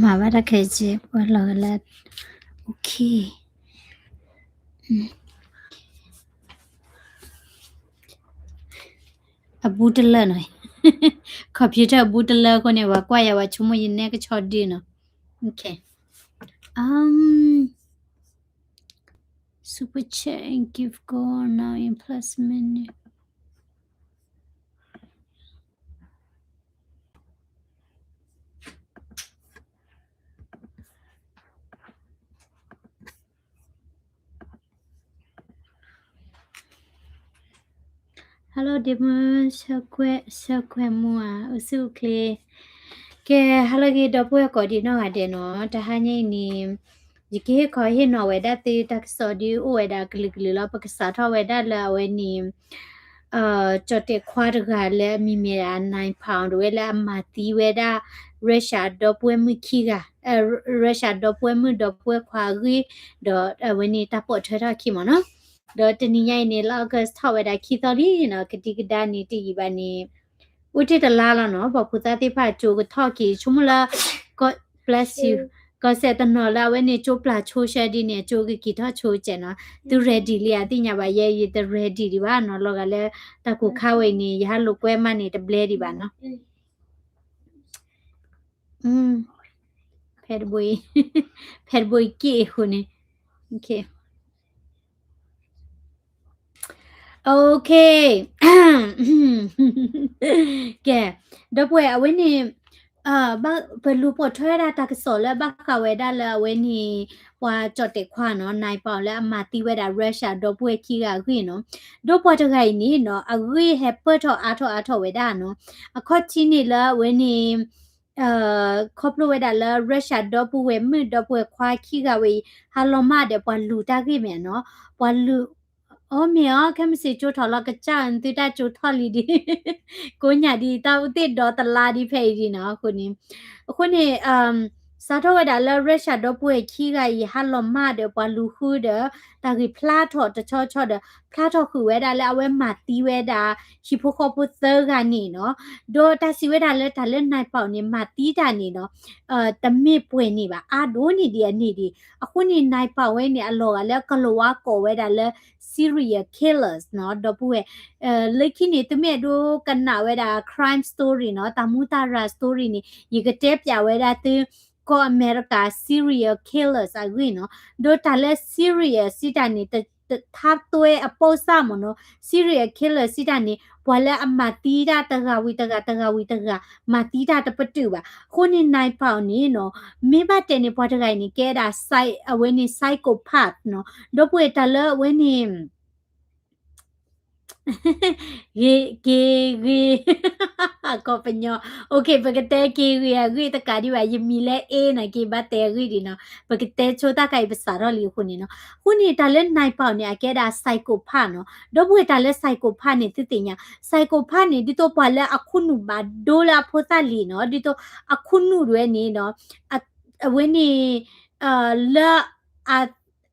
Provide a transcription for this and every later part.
မၤဘၣ်တၢ်ခဲက့ ပှၤလီၤဂာ်လၢ OK အဘူးတလၢနီၤ, computer အဘူးတလၢအဃိန့ၣ် ပှၤကွၢ်ယၤ ပှၤဆိကမိၣ်ယနဲၣ်ကဆီဒုနီၤ. Okay. Um, Super Chat and gift card now in plus menu. Hello ဒ့မုၣ် ဆၢကွဲး ဆၢကွဲးမူဧါ အိၣ်ဆူၣ်အိၣ်ချ့. ကဲ hello ဂ့ၤ ဒီပုၢ်ဝဲၢ်ကိးဒံနီၢ်ဂၤဒဲးနီၤ, တဟါညါအံၤန့ၣ် ယကဟ့ၣ်ခီဟ့ၣ်နီၤဝဲဒၣ်သုတၢ်ကစီၣ်ဒုအိၣ်ဝဲဒၣ်ကလုာ်ကလုာ်လီၤ. ပကစးထီၣ်ဝဲဒၣ်လၢအဝဲန့ၣ် ကၠီၣ်တဲာ်ခွါတဂၤလၢအမံၤမ့ၢ်ဒၣ် Nine Paw ဒၣ်ဝဲလၢအမၤသံဝဲဒၣ် Russia ဒီပုၢ်ဝဲၢ်မုၣ်ခံဂၤ, Russia ဒီပုၢ်ဝဲၢ်မုၣ်ဒီပုၢ်ဝဲၢ်ခွါအဂ့ၢ်, ဒီးအဝဲန့ၣ်တၢ်ပိာ်ထွဲထီၣ်အခံမ့ၢ်နီၤ. ဒီးတနံၤညါအံၤန့ၣ် လၢ August ထီၣ်ဝဲဒၣ်ခံသီလံနီၤ, ကဒံကဒါန့ၣ်တယံာ်ဘၣ်န့ၣ် အိၣ်တ့ၢ်တလါလီၤနီၤ, ပှၤဖိသၣ်သ့ၣ်တဖၣ်ကၠိကထီၣ်က့ၤ ဆိကမိၣ်လၢ God bless you, ကီၢ်စဲၣ်တနီၤလၢအဝဲန့ၣ်ကၠိပျၢ်ဆိဆှၢဒ်န့ၣ် အကၠိကက့ၤထီၣ်ဆိကဲးနီၤ. သု ready လံဧါ သ့ၣ်ညါဘၣ်ယဲ ယတ ready ဒံးဘၣ်နီၤ, လီၤဂာ်လၢတၢ်ကိၢ်ခါဝဲအံၤန့ၣ် ယဟးလိာ်ကွဲမးန့ၣ် တဘျဲဒံးဘၣ်နီၤ. ဖဲတဘိအံၤ ဖဲတဘိအံၤက့ၢ်အဃိန့ၣ် OK, OK. ကဲ ဒီပုၢ်ဝဲၢ် အဝဲန့ၣ် ပလူၤပိာ်ထွဲဝဲဒၣ်တၢ်ကစီၣ်လၢဘၣ်ဃးဝဲဒၣ်လၢအဝဲန့ၣ် ပှၤကၠီၣ်တဲာ်ခွါနီၤ Nine Paw လၢအမၤသံဝဲဒၣ် Russia ဒီပုၢ်ဝဲၢ်ခံဂၤအဂ့ၢ်နီၤ. ဒီးပှၤတဂၤအံၤန့ၣ်နီၤ အဂ့ၢ်ဟဲပၢၢ်ထီၣ်အါထီၣ်အါထီၣ်ဝဲဒၣ်နီၤ. အခီၣ်ထံးန့ၣ်လၢအဝဲန့ၣ် ခီဖျိဝဲဒၣ်လၢ Russia ဒီပုၢ်ဝဲၢ်မုၣ်ဒီပုၢ်ဝဲၢ်ခွါခံဂၤဝဲအံၤ ဟးလီၤမၢ်ဒီးပှၤလူၤတၢ်ဂ့ၢ်မ့ၢ်နီၤ, ပှၤလူၤ အိၣ်မ့ၢ်အီၤ ခဲမုၢ်ဆ့ၣ်ကၠိထီၣ်လီၤကစၢ် သုတၢ်ကၠိထီၣ်လံဒံး ကိးညၣ်ဒံး တၢ်အိၣ်သ့ၣ်ဒီတလါဒံးဖဲအံၤဒံးနီၤ. အဃိန့ၣ် အဃိန့ၣ် စးထီၣ်ဝဲဒၣ်လၢ Russia ဒီပုၢ်ဝဲၢ်ခံဂၤအံၤ ဟးလီၤမၢ်ဒီးပှၤလူၤဃုဒီး တၢ်ဂ့ၢ်ဖျါထီၣ်တဆီဆီဒီး ဖျါထီၣ်ဃုာ်ဝဲဒၣ်လၢအဝဲမၤသံဝဲဒၣ် ဟံၣ်ဖိဃီဖိသၢဂၤန့ၣ်နီၤ. ဒီးတၢ်စံးဝဲဒၣ်လၢတၢ်လၢ Nine Paw န့ၣ် မၤသံတၢ်န့ၣ်နီၤ တမ့ၢ်ပှဲၤန့ၣ်ဘၣ် အါဒိၣ်န့ၢ်ဒံးအန့ၣ်ဒံး. အဃိန့ၣ် Nine Paw ဝဲန့ၣ် အလီၤဂာ်လၢကလီၤဝါကိးဝဲဒၣ်လၢ serial killers နီၤ ဒီပုၢ်ဝဲၢ် လၢခံန့ၣ် သုမ့ၢ်အဲၣ်ဒိးကနၣ်ဝဲဒၣ် crime story နီၤ တၢ်မူတၢ်ရၤ story န့ၣ် ယကတဲပျးဝဲဒၣ်သု ကီၢ်အမဲရကၤ serial killers အဂ့ၢ်နီၤ. ဒီးတၢ်လၢ serial စံးတၢ်န့ၣ် ထါသွဲအပိာ်စၢ်မ့ၢ်နီၤ serial killers စံးတၢ်န့ၣ် ပှၤလၢအမၤသံတၢ်တဂၤဝံၤတဂၤ တဂၤဝံၤတဂၤ မၤသံတၢ်တပတုာ်ဘၣ်. အဃိန့ၣ် Nine Paw န့ၣ်နီၤ မ့ၢ်ဘၣ်တဲန့ၣ် ပှၤတဂၤအံၤန့ၣ် ကဲဒၣ် psy အဝဲန့ၣ် psychopath နီၤ ဒီပုၢ်ဝဲၢ် တၢ်လၢအဝဲန့ၣ် ဂ့ၤ က့ၤဂ့ၤ ကီၢ်ပညီ OK ပကတဲက့ၤဂ့ၤအဂ့ၢ်တကးဒံးဘၣ် ယမံၤလၢ A နီၤ က့ၤဘၣ်တဲအဂ့ၢ်ဒံးနီၤ ပကတဲဆိတၢ်ခါအံၤပစးထီၣ်လံအဃိန့ၣ်နီၤ. အဃိန့ၣ် တၢ်လၢ Nine Paw န့ၣ် အကဲဒၣ် psychopath နီၤ ဒီပုၢ်ဝဲၢ် တၢ်လၢ psychopath န့ၣ် သုသ့ၣ်ညါ psychopath န့ၣ် ဒ်သိးပှၤလၢအခိၣ်နူာ်ဘၣ်ဒိလၢအဖိသၣ်လံၤနီၤ ဒ်သိးအခိၣ်နူာ်ဒၣ်ဝဲန့ၣ်နီၤ အဝဲန့ၣ် လၢ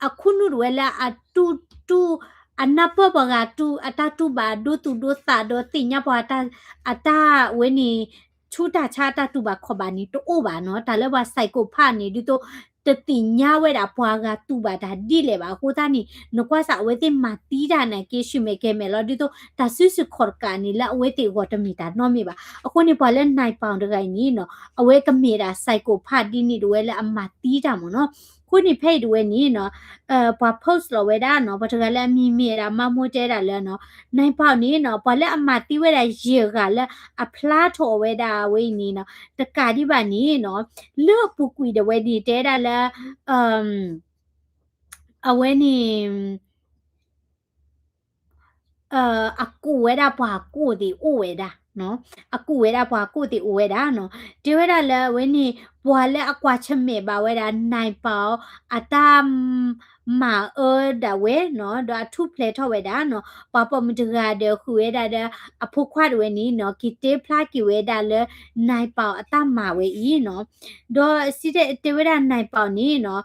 အခိၣ်နူာ်ဒၣ်ဝဲလၢအတူၢ်တူၢ် အနၢ်ပၢၢ်ပှၤဂၤတူၢ် အတၢ်တူၢ်ဘၣ်ဒိသူၣ်ဒိသးဒီး သ့ၣ်ညါပှၤ အတၢ်ဝဲန့ၣ် ဆူတၢ်ဆါအတၢ်တူၢ်ဘၣ်ခီၣ်ဘၣ်န့ၣ် တအိၣ်ဘၣ်နီၤ. တၢ်လၢပှၤ psychopath န့ၣ် ဒ်သိး တသ့ၣ်ညါဝဲဒၣ်ပှၤဂၤတူၢ်ဘၣ်တၢ်ဒ်လဲၣ်ဘၣ်. အဃိသတးန့ၣ် နကွၢ်စၢ်အဝဲသ့ၣ်မၤသံတၢ်န့ၣ် က့ၤဆူၣ်မဲာ်ကဲၤမဲာ်လီၤ. ဒ်သိးတၢ်စုဆူၣ်ခီၣ်တကးန့ၣ် လၢအဝဲသ့ၣ်အဂီၢ်တမ့ၢ်တၢ်နီတမံၤဘၣ်. အဃိန့ၣ် ပှၤလၢ Nine Paw တဂၤအံၤန့ၣ်နီၤ အဝဲကမ့ၢ်ဒၣ် psychopath ဒ်န့ၣ်ဒၣ်ဝဲလၢအမၤသံတၢ်မ့ၢ်နီၤ. အဃိန့ၣ်ဖဲအံၤဒၣ်ဝဲန့ၣ်နီၤ ပှၤ post လီၤဝဲဒၣ်နီၤ ပှၤတဂၤလၢအမံၤမ့ၢ်ဒၣ် မါမိၢ်တဲဒၣ်လၢနီၤ Nine Paw န့ၣ်နီၤ ပှၤလၢအမၤသံဝဲဒၣ်ယဲၢ်ဂၤလၢအဖျါထီၣ်ဝဲဒၣ်ဝဲအံၤန့ၣ်နီၤ တကးဒံးဘၣ်န့ၣ်နီၤ လၢအပူၤကွံာ်ဒၣ်ဝဲန့ၣ် တဲဒၣ်လၢ အဝဲန့ၣ် အကူးဝဲဒၣ်ပှၤအကူးသ့ၣ်အိၣ်ဝဲဒၣ်, အကူးဝဲဒၣ်ပှၤအကူးသ့ၣ်အိၣ်ဝဲဒၣ်နီၤ. တဲဝဲဒၣ်လၢအဝဲန့ၣ် ပှၤလၢအကွၢ်ဆၢၣ်မဲာ်ဘၣ်ဝဲဒၣ် Nine Paw အတၢ်မၤအၢဒၣ်ဝဲနီၤ ဒီးအထူၣ်ဖျဲးထီၣ်ဝဲဒၣ်နီၤ ပှၤပိာ်မုၣ်တဂၤဒီးဃုာ်ဝဲဒၣ်ဒီး အဖိခွါဒၣ်ဝဲန့ၣ်နီၤ က့ၤတဲဖျါက့ၤဝဲဒၣ်လၢ Nine Paw အတၢ်မၤဝဲအံၤနီၤ. ဒီးစံးတဲဝဲဒၣ် Nine Paw န့ၣ်နီၤ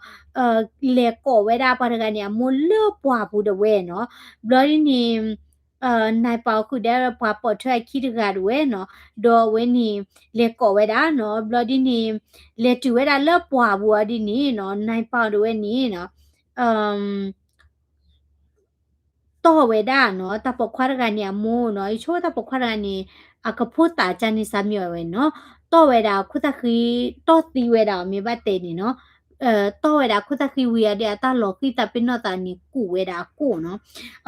လဲၤကိးဝဲဒၣ်ပှၤတဂၤန့ၣ် အမိၢ်လၢပှၢ်ပူၤဒၣ်ဝဲနီၤ. ဘျီဒ်န့ၣ် နၢ်ပၢၣ်ဃုာ်ဒီးပှၤပိာ်ထွဲအခံတဂၤတဝဲနီၤ, ဒီးအဝဲန့ၣ် လဲၤကိးဝဲဒၣ်နီၤ, ဘျီဒ်န့ၣ် လဲၤတုၤဝဲဒၣ်လၢပှၢ်ပူၤအီၤဒ်န့ၣ်နီၤ, နၢ်ပၢၣ်တဝဲန့ၣ်နီၤ တီၢ်ဝဲဒၣ်နီၤ, တၢ်ပိာ်ခွါတဂၤန့ၣ်အမိၢ်နီၤ, ယဆိတၢ်ပိာ်ခွါတဂၤန့ၣ် အကဖိသၣ်ကန့ၣ် စၢ်မံဝဲနီၤ, တီၢ်ဝဲဒၣ်ခိၣ်သၣ်ဃံ, တီၢ်သံဝဲဒၣ်အီၤမ့ၢ်ဘၣ်တဲန့ၣ်နီၤ, တီၢ်ဝဲဒၣ်ခိၣ်သၣ်ဃံဝံၤအီၤဒီး အတၢ်လီၤဃံသးပ့ၤနီၣ်သးန့ၣ် ကူးဝဲဒၣ်အကိာ်နီၤ,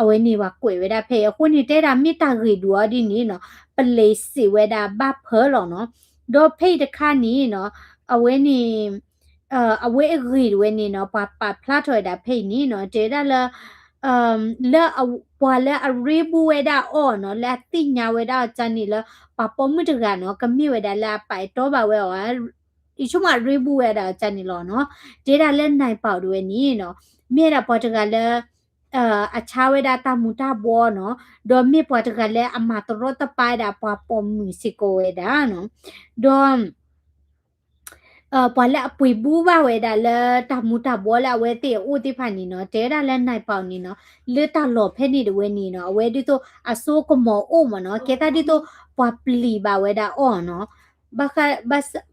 အဝဲန့ၣ်ပှၤကွဲးဝဲဒၣ်ဖဲအံၤ, အဃိန့ၣ်တဲဒၣ်မ့ၢ်တၢ်ဂ့ၢ်ဒိၣ်အီၤဒ်န့ၣ်နီၤ, ပလံၤစံးဝဲဒၣ်ဘၣ်ဖၢလီၤနီၤ, ဒီးဖဲအံၤတခါန့ၣ်နီၤ, အဝဲန့ၣ် အဝဲအဂ့ၢ်တဝဲန့ၣ်နီၤ, ပှၤပာ်ဖျါထီၣ်ဝဲဒၣ်ဖဲအံၤန့ၣ်နီၤ, တဲဝဲဒၣ်လၢ လၢအ ပှၤလၢအရ့ဘူးဝဲဒၣ်အီၤနီၤ, လၢအသ့ၣ်ညါဝဲဒၣ်အီၤကန့ၣ်လၢ ပှၤပိာ်မုၣ်တဂၤနီၤ, ကမ့ၢ်ဝဲဒၣ်လၢအပာ်အဲၣ်တီဘၣ်ဝဲအီၤ, ယဆိကမိၣ်အရ့ဘူးဝဲဒၣ်အီၤကန့ၣ်လီၤနီၤ, တဲဒၣ်လၢနၢ်ပၢၣ်တဝဲန့ၣ်နီၤ, မ့ၢ်ဝဲဒၣ်ပှၤတဂၤလၢ အဆါဝဲဒၣ်တၢ်မူၤတၢ်ဘှီနီၤ, ဒီးမ့ၢ်ပှၤတဂၤလၢအမၤတရီတပါဝဲဒၣ်ပှၤပိာ်မုၣ်စ့ၢ်ကီးဝဲဒၣ်နီၤ, ဒီး ပှၤလၢအပှ့ၤဘူးဘၣ်ဝဲဒၣ်လၢတၢ်မူၤတၢ်ဘှီလၢအဝဲသ့ၣ်အအိၣ်သ့ၣ်တဖၣ်န့ၣ်နီၤ, တဲဝဲဒၣ်လၢနၢ်ပၢၣ်န့ၣ်နီၤ, လၢတၢ်လီၢ်ဖဲန့ၣ်တဝဲန့ၣ်နီၤ, အဝဲဒ်သိးအစိကမီၤအိၣ်မ့ၢ်နီၤ, ကဲသးဒ်သိးပှၤပျံၤဘၣ်ဝဲဒၣ်အီၤနီၤ, ဘၣ်ဃး ဘၣ်ဆၣ်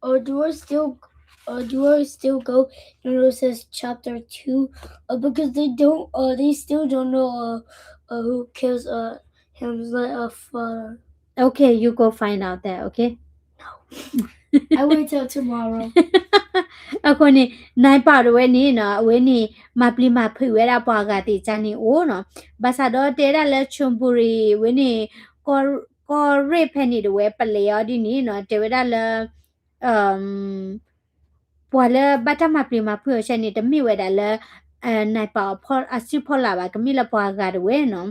Or do I still, or do I still go in Genesis chapter two? Uh, because they don't, uh, they still don't know, uh, uh, who kills, uh, him, like, uh, father. Okay, you go find out that, okay? No. I wait till tomorrow. အဃိန့ၣ် နၢ်ပၢၣ်တဝဲန့ၣ်နီၤ, အဝဲန့ၣ် မၤပျံၤမၤဖုးဝဲဒၣ်ပှၤအဂၤသ့ၣ်ကန့ၣ်အိၣ်နီၤ, ဘၣ်ဆၣ်ဒီးတဲဒၣ်လၢ ချွန်ဘူရံၤ ဝဲန့ၣ် ကီၢ်ရ့ၣ်ဖဲန့ၣ်တဝဲ ပလဲၤအီၤဒ်န့ၣ်နီၤ, တဲဝဲဒၣ်လၢ ပှၤလၢဘၣ်တၢ်မၤပျံၤမၤဖုးအီၤဆဲန့ၣ် တမ့ၢ်ဝဲဒၣ်လၢ နၢ်ပၢၣ်အစုဖီလာ်ဘၣ်, ကမ့ၢ်လၢပှၤဂၤတဝဲနီၤ,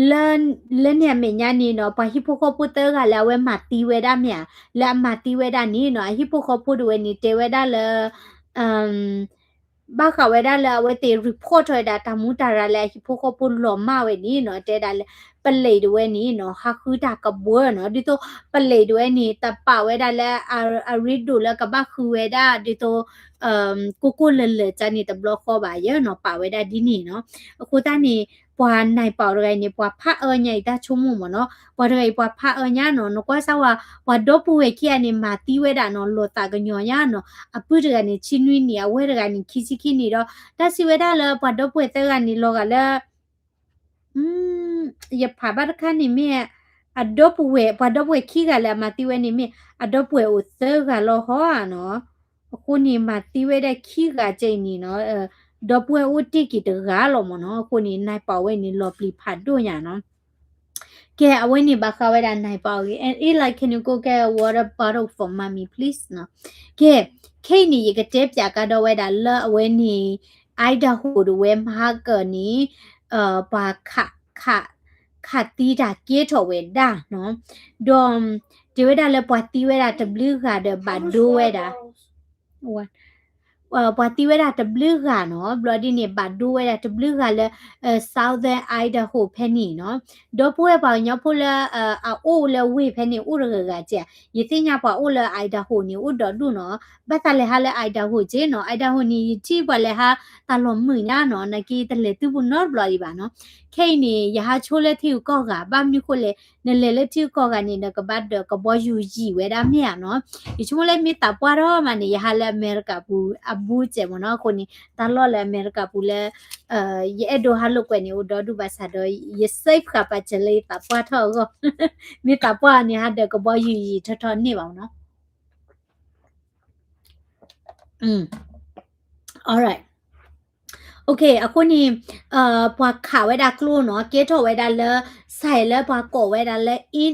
လၢ လၢန့ၣ်အမဲာ်ညါန့ၣ်နီၤ, ပှၤဟံၣ်ဖိဃီဖိသၢဂၤလၢအဝဲမၤသံဝဲဒၣ်မ့ၢ်ဧါ, လၢအမၤသံဝဲဒၣ်န့ၣ်နီၤ, အဟံၣ်ဖိဃီဖိတဝဲန့ၣ် တဲဝဲဒၣ်လၢ ဘၣ်ဃးဝဲဒၣ်လၢအဝဲသ့ၣ် report ထီၣ်ဝဲဒၣ်တၢ်မူးတၢ်ရၤလၢအဟံၣ်ဖိဃီဖိလီၤမၢ်ဝဲန့ၣ်နီၤ, တဲဒၣ်လၢ ပလံၤတဝဲန့ၣ်နီၤ ဟးဃုတၢ်ကဘှၢနီၤ, ဒ်သိးပလံၤတဝဲန့ၣ် တပာ်ဝဲဒၣ်လၢ အရ့ဒိၣ်လၢကဘၣ်ဃုဝဲဒၣ် ဒ်သိး ကိၢ်ကိၢ်လၢၤလၢၤကန့ၣ် တဘျီဃီဘၣ်ယဲနီၤ, ပာ်ဝဲဒၣ်ဒ်န့ၣ်နီၤ. အဃိသတးန့ၣ် ပှၤနၢ်ပၢၣ်တဂၤအံၤန့ၣ် ပှၤဖးအၢညါအံၤတၢ်ဆိကမိၣ်မ့ၢ်နီၤ, ပှၤတဂၤအံၤပှၤဖးအၢညါနီၤ, နကွၢ်စၢ်ဝဲ ပှၤဒီပုၢ်ဝဲၢ်ခံဂၤန့ၣ် မၤသံဝဲဒၣ်နီၤ, လီၤသးကညီၤညါနီၤ, အပုၢ်တဂၤန့ၣ် ဆံနွံနံၣ်, အဝဲၢ်တဂၤန့ၣ် ခံဆံခံနံၣ်ဒီး တၢ်စံးဝဲဒၣ်လၢပှၤဒီပုၢ်ဝဲၢ်သၢဂၤန့ၣ် လီၤဂာ်လၢ ယဖးဘၣ်တခါန့ၣ်မ့ၢ် အဒီပုၢ်ဝဲၢ်, ပှၤဒီပုၢ်ဝဲၢ်ခံဂၤလၢအမၤသံဝဲန့ၣ်မ့ၢ် အဒီပုၢ်ဝဲၢ်အိၣ်သၢဂၤလီၤဟီဧါနီၤ. အဃိန့ၣ် မၤသံဝဲဒၣ်ခံဂၤကဲအံၤန့ၣ်နီၤ, ဒီပုၢ်ဝဲၢ်အိၣ်တ့ၢ်က့ၤတဂၤလီၤမ့ၢ်နီၤ. အဃိန့ၣ် နၢ်ပၢၣ်ဝဲန့ၣ် လီၤပျံၤဖးဒိၣ်ညါနီၤ. ကဲ အဝဲန့ၣ်ဘၣ်ဃးဝဲဒၣ်နၢ်ပၢၣ်အဂ့ၢ်. And Eli, can you go get a water bottle for mommy, please? နီၤ. ကဲ ခဲအံၤန့ၣ် ယကတဲပၠးကဒီးဝဲဒၣ်လၢအဝဲန့ၣ် Idaho တဝဲ မဟါကၢန့ၣ် ပှၤခး ခး ခးသံတၢ်ကဲထီၣ်ဝဲဒၣ်နီၤ. ဒီး တဲဝဲဒၣ်လၢပှၤသံဝဲဒၣ်တဘျုးဂၤဒီးဘၣ်ဒိဝဲဒၣ် ပှၤသံဝဲဒၣ်တဘျုးဂၤနီၤ, ဘျီဒ်န့ၣ် ဘၣ်ဒိဝဲဒၣ်တဘျုးဂၤလၢ Southern Idaho ဖဲန့ၣ်နီၤ. ဒီပုၢ်ဝဲၢ်ပှၤကညီဖိလၢ အအိၣ်လၢဝ့ၢ်ဖဲန့ၣ် အိၣ်တဂၤဂၤကဲ, ယသ့ၣ်ညါပှၤအိၣ်လၢ Idaho န့ၣ် အိၣ်ဒီဒူၣ်နီၤ. ဘၣ်သးလဲၤဟးလၢ Idaho ကဲနီၤ, Idaho န့ၣ် ယထံၣ်ပှၤလဲၤဟးတၢ်လီၤမုာ်ညါနီၤ, နာ်က့တလဲၤသုပူၤနီတဘျီဒံးဘၣ်နီၤ. ခဲအံၤန့ၣ် ယဟးဆိလၢထံဂုၤကီၢ်ဂၤ, ဘၣ်မနုၤဃိလဲၣ်, နလဲၤလၢထံဂုၤကီၢ်ဂၤန့ၣ် နကဘၣ်ဒၢးကဘီယူၤယံာ်ဝဲဒၣ်မ့ၢ်ဧါနီၤ. ယဆိကမိၣ်လၢမ့ၢ်သးပှၢ်ထီၣ်မးန့ၣ် ယဟးလၢအမဲရကၤပူၤအဘူးကဲမ့ၢ်နီၤ. အဃိန့ၣ် တၢ်လီၢ်လၢအမဲရကၤပူၤလၢ ယအဲၣ်ဒိးဟးလိာ်ကွဲန့ၣ် အိၣ်ဒီဒူၣ်ဘၣ်ဆၣ်ဒီး ယ safe ဃာ်ပာ်စၢၤလၢယသးပှၢ်ထီၣ်အဂီၢ်, မ့ၢ်သးပှၢ်အီၤန့ၣ် ဟးဒၢးကဘီယူၤယံာ်ထီၣ်ထီၣ်န့ၢ်ဘၣ်နီၤ. Alright. Okay, အဃိန့ၣ် ပှၤခးဝဲဒၣ်ကျိနီၤ, ကဲထီၣ်ဝဲဒၣ်လၢ စဲးလၢပှၤကိးဝဲဒၣ်လၢ In,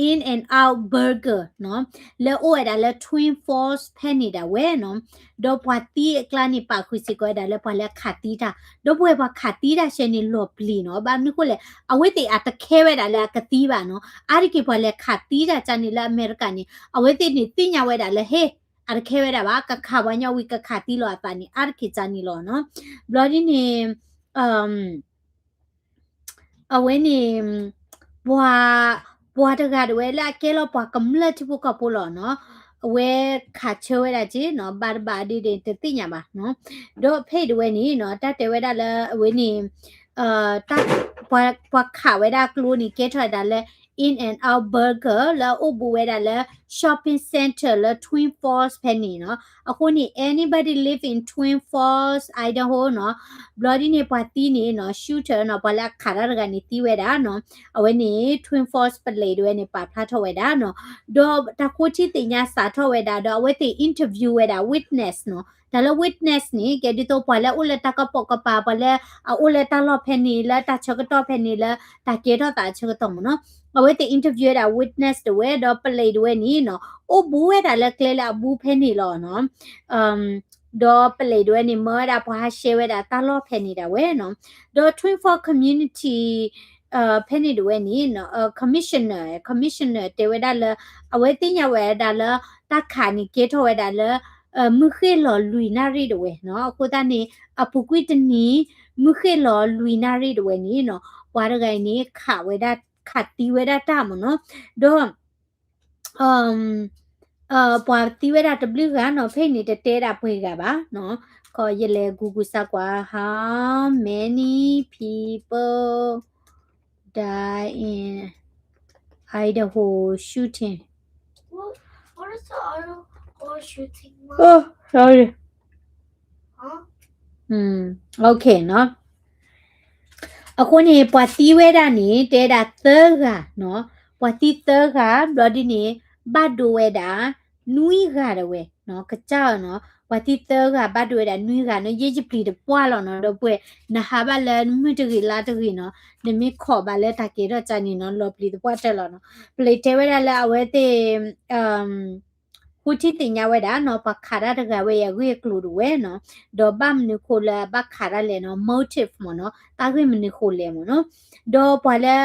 In-N-Out Burger နီၤ, လၢအိၣ်ဝဲဒၣ်လၢ Twin Falls ဖဲန့ၣ်ဒၣ်ဝဲနီၤ. ဒီးပှၤသံအကျါန့ၣ် ပာ်ဃုာ်စ့ၢ်ကီးဝဲဒၣ်လၢပှၤလၢခးသံတၢ်, ဒီပုၢ်ဝဲၢ်ပှၤခးသံတၢ်ဆဲန့ၣ်လီၤပျံၤနီၤ. ဘၣ်မနုၤဃိလဲၣ်, အဝဲသ့ၣ်အတခဲဝဲဒၣ်လၢအကသံဘၣ်နီၤ. အါတက့ၢ်ပှၤလဲၤခးသံတၢ်ကန့ၣ်လၢအမဲရကၤန့ၣ် အဝဲသ့ၣ်န့ၣ်သ့ၣ်ညါဝဲဒၣ်လၢ ဟ့ အတခဲဝဲဒၣ်ဘၣ်, ကခးပှၤညီဝံၤ ကခးသံလီၤအသးန့ၣ် အါတက့ၢ်ကန့ၣ်လီၤနီၤ. ဘျီဒ်န့ၣ် အဝဲန့ၣ် ပှၤ ပှၤတဂၤတဝဲလၢအကဲလီၤပှၤကမျၢၢ်ထံဖိကီၢ်ဖိလီၤနီၤ. အဝဲခးဆၢဝဲဒၣ်က့နီၤ ဘၣ်တဘၣ်ဒ်န့ၣ် တသ့ၣ်ညါဘၣ်နီၤ. ဒီးဖဲအံၤတဝဲန့ၣ်နီၤ တၢ်တဲဝဲဒၣ်လၢအဝဲန့ၣ် တၢ် ပှၤ ပှၤခးဝဲဒၣ်ကျိန့ၣ် ကဲထီၣ်ဝဲဒၣ်လၢ In-N-Out Burger လၢအအိၣ်ဘူးဝဲဒၣ်လၢ shopping center လၢ Twin Falls ဖဲန့ၣ်နီၤ. အဃိန့ၣ် anybody live in Twin Falls, Idaho နီၤ, ဘျီဒ်န့ၣ် ပှၤသံန့ၣ်နီၤ shooter နီၤ ပှၤလၢအခးတၢ်တဂၤန့ၣ်သံဝဲဒၣ်နီၤ. အဝဲန့ၣ် Twin Falls ပလံးတဝဲန့ၣ် ပာ်ဖျါထီၣ်ဝဲဒၣ်နီၤ. ဒီးတၢ်ဃိထံသ့ၣ်ညါစးထီၣ်ဝဲဒၣ် ဒီးအဝဲသ့ၣ် interview ဝဲဒၣ် witness နီၤ. တၢ်လၢ witness န့ၣ် ကဲဒ်သိးပှၤလၢအအိၣ်လၢတၢ်ကပိာ်ကပၤ ပှၤလၢအအိၣ်လၢတၢ်လီၢ်ဖဲန့ၣ် လၢတၢ်ဆၢကတီၢ်ဖဲန့ၣ် လၢတၢ်ကဲထီၣ်သးအဆၢကတီၢ်မ့ၢ်နီၤ. အဝဲသ့ၣ် interview ဝဲဒၣ် witness တဝဲ ဒီးပလံးတဝဲန့ၣ်နီၤ အိၣ်ဘူးဝဲဒၣ်လၢကျဲလၢအဘူးဖဲန့ၣ်လီၤနီၤ. ဒီးပလံးတဝဲန့ၣ် မၢဝဲဒၣ်ပှၤဟးရှဲဝဲဒၣ်တၢ်လီၢ်ဖဲန့ၣ်ဒၣ်ဝဲနီၤ. ဒီး Twin Falls community ဖဲန့ၣ်တဝဲန့ၣ် commissioner commissioner တဲဝဲဒၣ်လၢ အဝဲသ့ၣ်ညါဝဲဒၣ်လၢ တၢ်ခးန့ၣ်ကဲထီၣ်ဝဲဒၣ်လၢ မုၢ်ဃ့ၢ်လီၤလွံၢ်နၣ်ရံၣ်တဝဲနီၤ. အဃိသတးန့ၣ် အပူၤကွံာ်တနံၤ မုၢ်ဃ့ၢ်လီၤလွံၢ်နၣ်ရံၣ်တဝဲန့ၣ်နီၤ ပှၤတဂၤအံၤန့ၣ် ခးဝဲဒၣ် ခးသံဝဲဒၣ်တၢ်မ့ၢ်နီၤ. ဒီး ပှၤသံဝဲဒၣ်တဘျုးဂၤနီၤ ဖဲအံၤန့ၣ် တတဲဒၣ်ပှဲၤဂၤဘၣ်နီၤ. ခီယလဲၤ Google စၢ်ကွၢ် how many people die in Idaho shooting. Oh, sorry. Okay နီၤ. အဃိန့ၣ် ပှၤသံဝဲဒၣ်န့ၣ် တဲဒၣ်သၢဂၤနီၤ. ပှၤသံသၢဂၤ ဘျီဒ်န့ၣ် ဘၣ်ဒိဝဲဒၣ် နွံဂၤတဝဲနီၤ ကစၢ်နီၤ. ပှၤသံသၢဂၤ ဘၣ်ဒိဝဲဒၣ်နွံဂၤနီၤ. ယဲယပျံၤတပှၢ်လီၤနီၤ ဒီပုၢ်ဝဲၢ်, နဟးဘၣ်လၢမုၢ်တဂ့ၤလါတဂ့ၤနီၤ, နမ့ၢ်ခိးဘၣ်လၢတၢ်ကဲထီၣ်ကၢ်န့ၣ်နီၤ လီၤပျံၤတပှၢ်တၢၢ်လီၤနီၤ. ပလံးတဲဝဲဒၣ်လၢအဝဲသ့ၣ် ဃိထံသ့ၣ်ညါဝဲဒၣ်နီၤ ပှၤခးတၢ်တဂၤဝဲအံၤအဂ့ၢ်အကျိၤတဝဲနီၤ, ဒီးဘၣ်မနုၤဃိလၢအဘၣ်ခးတၢ်လဲၣ်နီၤ motive မ့ၢ်နီၤ တၢ်ဂ့ၢ်မနုၤဃိလဲၣ်မ့ၢ်နီၤ, ဒီးပှၤလၢ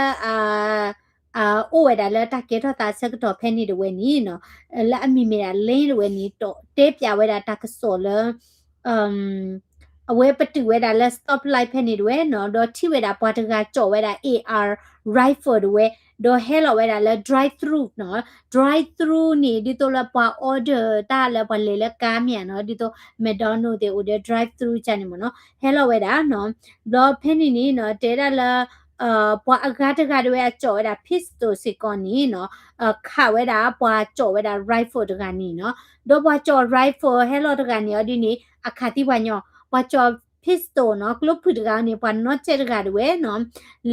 အိၣ်ဝဲဒၣ်လၢတၢ်ကဲထီၣ်သးဆၢကတီၢ်ဖဲန့ၣ်တဝဲန့ၣ်နီၤ, လၢအမံၤမ့ၢ်ဒၣ် Lane တဝဲန့ၣ် တဲပၠးဝဲဒၣ်တၢ်ကစီၣ်လၢ အဝဲပတုာ်ဝဲဒၣ်လၢ stoplight ဖဲန့ၣ်တဝဲနီၤ, ဒီးထံၣ်ဝဲဒၣ်ပှၤတဂၤကၠီၣ်ဝဲဒၣ် A R rifle တဝဲ, ဒီးဟဲလီၤဝဲဒၣ်လၢ drive through နီၤ, drive through န့ၣ် ဒ်သိးလၢပှၤ order တၢ်လၢပှၤလဲၤလၢကါမ့ၢ်ဧါနီၤ, ဒ်သိး McDonald သ့ၣ်အိၣ်ဒီး drive through ကန့ၣ်မ့ၢ်နီၤ, ဟဲလီၤဝဲဒၣ်နီၤ, ဘျီဖဲန့ၣ်န့ၣ်နီၤ တဲဒၣ်လၢ ပှၤအဂၤတဂၤတဝဲအကၠီၣ်ဝဲဒၣ် pistol စ့ၢ်ကီးန့ၣ်နီၤ, ခးဝဲဒၣ်ပှၤကၠီၣ်ဝဲဒၣ် rifle တဂၤန့ၣ်နီၤ, ဒီးပှၤကၠီၣ် rifle ဟဲလီၤတဂၤန့ၣ် အီၤဒ်န့ၣ် အခးသံပှၤညီ, ပှၤကၠီၣ် pistol နီၤ, ကျိဖုၣ်တဂၤန့ၣ် ပှၤနီၢ်ကၠဲၣ်တဂၤတဝဲနီၤ,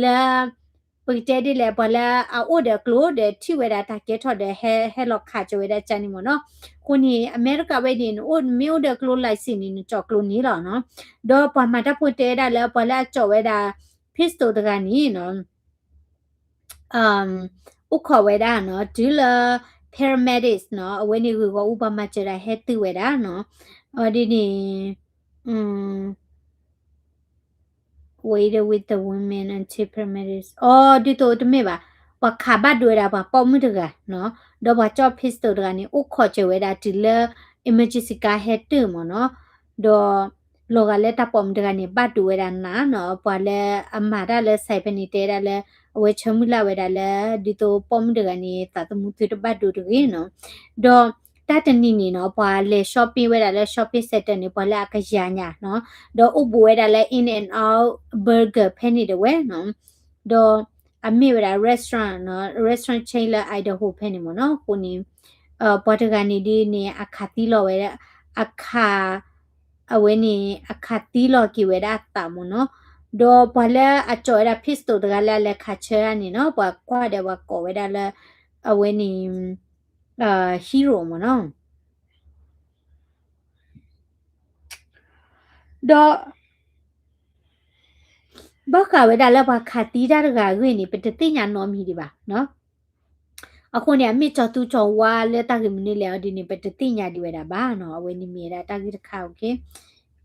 လၢ ပကတဲဒ်လဲၣ် ပှၤလၢအအိၣ်ဒီးကျိဒီးထံၣ်ဝဲဒၣ်တၢ်ကဲထီၣ်ဒီး ဟဲဟဲလီၤခးကၠီၣ်ဝဲဒၣ်ကန့ၣ်မ့ၢ်နီၤ, အဃိန့ၣ် အမဲရကၤဝဲန့ၣ် နအိၣ်မ့ၢ်အိၣ်ဒီးကျိ license န့ၣ် နကၠီၣ်ကျိန့ၣ်လီၤနီၤ, ဒီးပှၤမၤတၢ်ဖိတဲဒၣ်လၢပှၤလၢအကၠီၣ်ဝဲဒၣ် pistol တဂၤန့ၣ်နီၤ အိၣ်ခိးဝဲဒၣ်နီၤ, တုၤလၢ paramedics နီၤ, အဝဲန့ၣ်ဂ့ၢ်ဂီၢ်အူပှၤမၤစၢၤတၢ်ဟဲတုၤဝဲဒၣ်နီၤ, အီၤဒ်န့ၣ် waited with the woman until paramedics အီၤဒ်သိးတမ့ၢ်ဘၣ်, ပှၤခးဘၣ်ဒိဝဲဒၣ်ပှၤပိာ်မုၣ်တဂၤနီၤ, ဒီးပှၤကၠီၣ် pistol တဂၤန့ၣ် အိၣ်ခိးစၢၤဝဲဒၣ်တုၤလၢ emergency ကါဟဲတုၤမ့ၢ်နီၤ, ဒီး လီၤဂာ်လၢတၢ်ပိာ်မုၣ်တဂၤန့ၣ် ဘၣ်ဒိဝဲဒၣ်နးနီၤ, ပှၤလၢအမၤတၢ်လၢ site ဖဲန့ၣ် တဲဒၣ်လၢ အဝဲဆၢမုၢ်လၢ်ဝဲဒၣ်လၢ ဒ်သိးပိာ်မုၣ်တဂၤန့ၣ် သးသမူသုတဘၣ်ဒိတဂ့ၤနီၤ, ဒီးတၢ်တနံၤန့ၣ်နီၤ ပှၤလဲၤ shopping ဝဲဒၣ်လၢ shopping center န့ၣ် ပှၤလၢအကယၤညါနီၤ, ဒီးအိၣ်ဘူးဝဲဒၣ်လၢ In-N-Out Burger ဖဲန့ၣ်တဝဲနီၤ, ဒီးအမ့ၢ်ဝဲဒၣ် restaurant နီၤ, restaurant chain လၢ Idaho ဖဲန့ၣ်မ့ၢ်နီၤ, အဃိန့ၣ် ပှၤတဂၤန့ၣ်ဒ်န့ၣ် အခးသံလီၤဝဲဒၣ်, အခး အဝဲန့ၣ် အခးသံလီၤက့ၤဝဲဒၣ်အသးမ့ၢ်နီၤ, ဒီးပှၤလၢအကၠီၣ်ဝဲဒၣ် pistol တဂၤလၢအလဲၤခးဆၢန့ၣ်နီၤ, ပှၤကွၢ်ဒီးပှၤကိးဝဲဒၣ်လၢ အဝဲန့ၣ် hero မ့ၢ်နီၤ, ဒီး ဘၣ်ဃးဝဲဒၣ်လၢပှၤခးသံတၢ်တဂၤအဂ့ၢ်န့ၣ် ပတသ့ၣ်ညါနီတမံၤဒံးဘၣ်နီၤ. အဃိန့ၣ် အမ့ၢ်ကၠီၤသူကၠီၤဝါလၢတၢ်ဂ့ၢ်မနုၤလဲၣ်အီၤဒ်န့ၣ် ပတသ့ၣ်ညါဒံးဝဲဒၣ်ဘၣ်နီၤ. အဝဲန့ၣ်မ့ၢ်ဝဲဒၣ်တၢ်ဂ့ၢ်တခါ okay.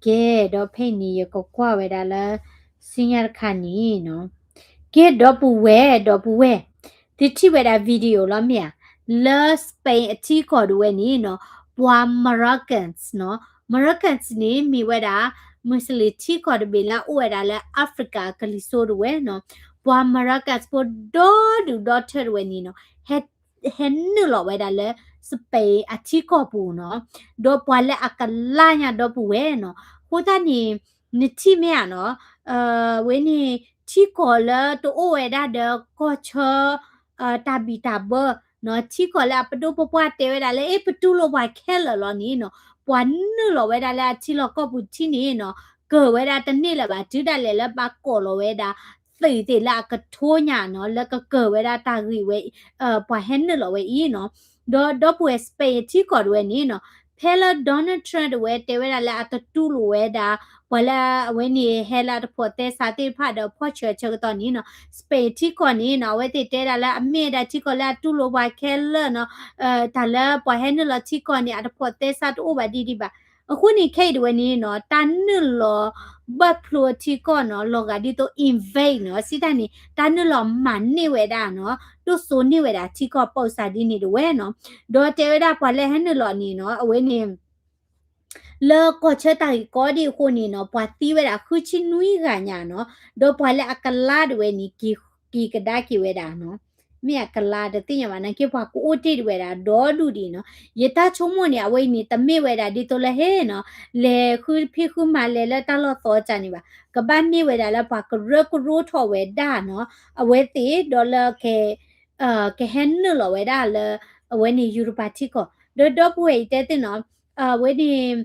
ကဲ ဒီးဖဲအံၤန့ၣ် ယကကွၢ်ဝဲဒၣ်လၢ ဆူညါတခါန့ၣ်နီၤ. ကဲ ဒီပုၢ်ဝဲၢ် ဒီပုၢ်ဝဲၢ် သုထံၣ်ဝဲဒၣ် video လီၤမ့ၢ်ဧါ, လၢ Spain အထံကီၢ်ဒၣ်ဝဲန့ၣ်နီၤ, ပှၤ Moroccans နီၤ, Moroccans န့ၣ် မ့ၢ်ဝဲဒၣ် Muslim ထံကီၢ်တဘ့ၣ်လၢအအိၣ်ဝဲဒၣ်လၢ Africa ကလံၤစိးဒၣ်ဝဲနီၤ, ပှၤ Moroccans ဖိဒီဒူၣ်ဒီထၢဒၣ်ဝဲန့ၣ်နီၤ, ဟဲ ဟဲနုာ်လီၤဝဲဒၣ်လၢ Spain အထံကီၢ်ပူၤနီၤ, ဒီးပှၤလၢအကလါညါဒီပုၢ်ဝဲၢ်နီၤ, အဃိသတးန့ၣ် နထံၣ်မ့ၢ်ဧါနီၤ, ဝဲန့ၣ် ထံကီၢ်လၢတအိၣ်ဝဲဒၣ်ဒီးကီၢ်ဆၢ တၢ်ဘံၣ်တၢ်ဘၢနီၤ, ထံကီၢ်လၢအပဒိၣ်ပပှၢ်တဲဝဲဒၣ်လၢ အ့ ပတူၢ်လိာ်ပှၤခဲလၢာ်လီၤန့ၣ်နီၤ, ပှၤနုာ်လီၤဝဲဒၣ်လၢအထံလီၢ်ကီၢ်ပူၤထံန့ၣ်နီၤ, ကၢၤဝဲဒၣ်တန့ၢ်လၢၤဘၣ်, တုၤဒၣ်လဲာ်လၢဘၣ်ကိးလီၤဝဲဒၣ် သုးသ့ၣ်လၢအကထိညါနီၤ, လၢကကၢၤဝဲဒၣ်တၢ်ဂ့ၢ်ဝဲ ပှၤဟဲနုာ်လီၤဝဲအံၤနီၤ, ဒီးဒီပုၢ်ဝဲၢ် Spain ထံကီၢ်တဝဲန့ၣ်နီၤ, ဖဲလၢ Donald Trump တဝဲတဲဝဲဒၣ်လၢအတတူၢ်လိာ်ဝဲဒၣ် ပှၤလၢအဝဲန့ၣ်ဟဲလၢအတဖိးသဲစးသ့ၣ်တဖၣ်ဒီးဖီၣ်ဆၢဆၢကတီၢ်န့ၣ်နီၤ, Spain ထံကီၢ်န့ၣ်နီၤ, အဝဲသ့ၣ်တဲဒၣ်လၢအမ့ၢ်ဝဲဒၣ်ထံကီၢ်လၢအတူၢ်လိာ်ပှၤခဲလၢာ်နီၤ, တၢ်လၢပှၤဟဲနုာ်လီၤထံကီၢ်န့ၣ် အတဖိးသဲစးတအိၣ်ဘၣ်ဒံးဒံးဘၣ်. အဃိန့ၣ်ခဲအံၤတဝဲန့ၣ်နီၤ, တၢ်နုာ်လီၤဘၢၣ်ဖျိအထံကီၢ်နီၤ, လီၤဂာ်ဒ်သိး invade နီၤ, စံးတၢ်န့ၣ် တၢ်နုာ်လီၤမၤန့ၢ်ဝဲဒၣ်နီၤ, ဒိၣ်စိန့ၢ်ဝဲဒၣ်ထံကီၢ် ပိာ်စၢ်ဒ်န့ၣ်တဝဲနီၤ, ဒီးတဲဝဲဒၣ်ပှၤလၢဟဲနုာ်လီၤန့ၣ်နီၤ, အဝဲန့ၣ် လၢကီၢ်ဆၢတၢ်ဂ့ၢ်ကီဒံးအဃိန့ၣ်နီၤ, ပှၤသံဝဲဒၣ်ဃုဆံနွံဂၤညါနီၤ, ဒီးပှၤလၢအကလါတဝဲန့ၣ် က့ၤကဒါက့ၤဝဲဒၣ်နီၤ, မ့ၢ်အကလါတသ့ၣ်ညါဘၣ် နာ်က့ပှၤကအိၣ်တ့ၢ်တဝဲဒၣ်ဒီဒူၣ်ဒံးနီၤ, ယတၢ်ဆိကမိၣ်န့ၣ် အဝဲအံၤန့ၣ် တမ့ၢ်ဝဲဒၣ်ဒ်သိးလၢဟဲနီၤ, လဲၤဃုဖံးဃုမၤလဲၤလၢတၢ်လီၢ်သီကၢ်န့ၣ်ဘၣ်, ကဘၣ်မ့ၢ်ဝဲဒၣ်လၢပှၤကရၢကရိထီၣ်ဝဲဒၣ်နီၤ, အဝဲသ့ၣ်ဒီးလၢ ကဟဲနုာ်လီၤဝဲဒၣ်လၢ အဝဲန့ၣ် ယူရပၤထံကီၢ်, ဒီးဒီပုၢ်ဝဲၢ်အံၤတဲသ့ၣ်နီၤ, အဝဲန့ၣ်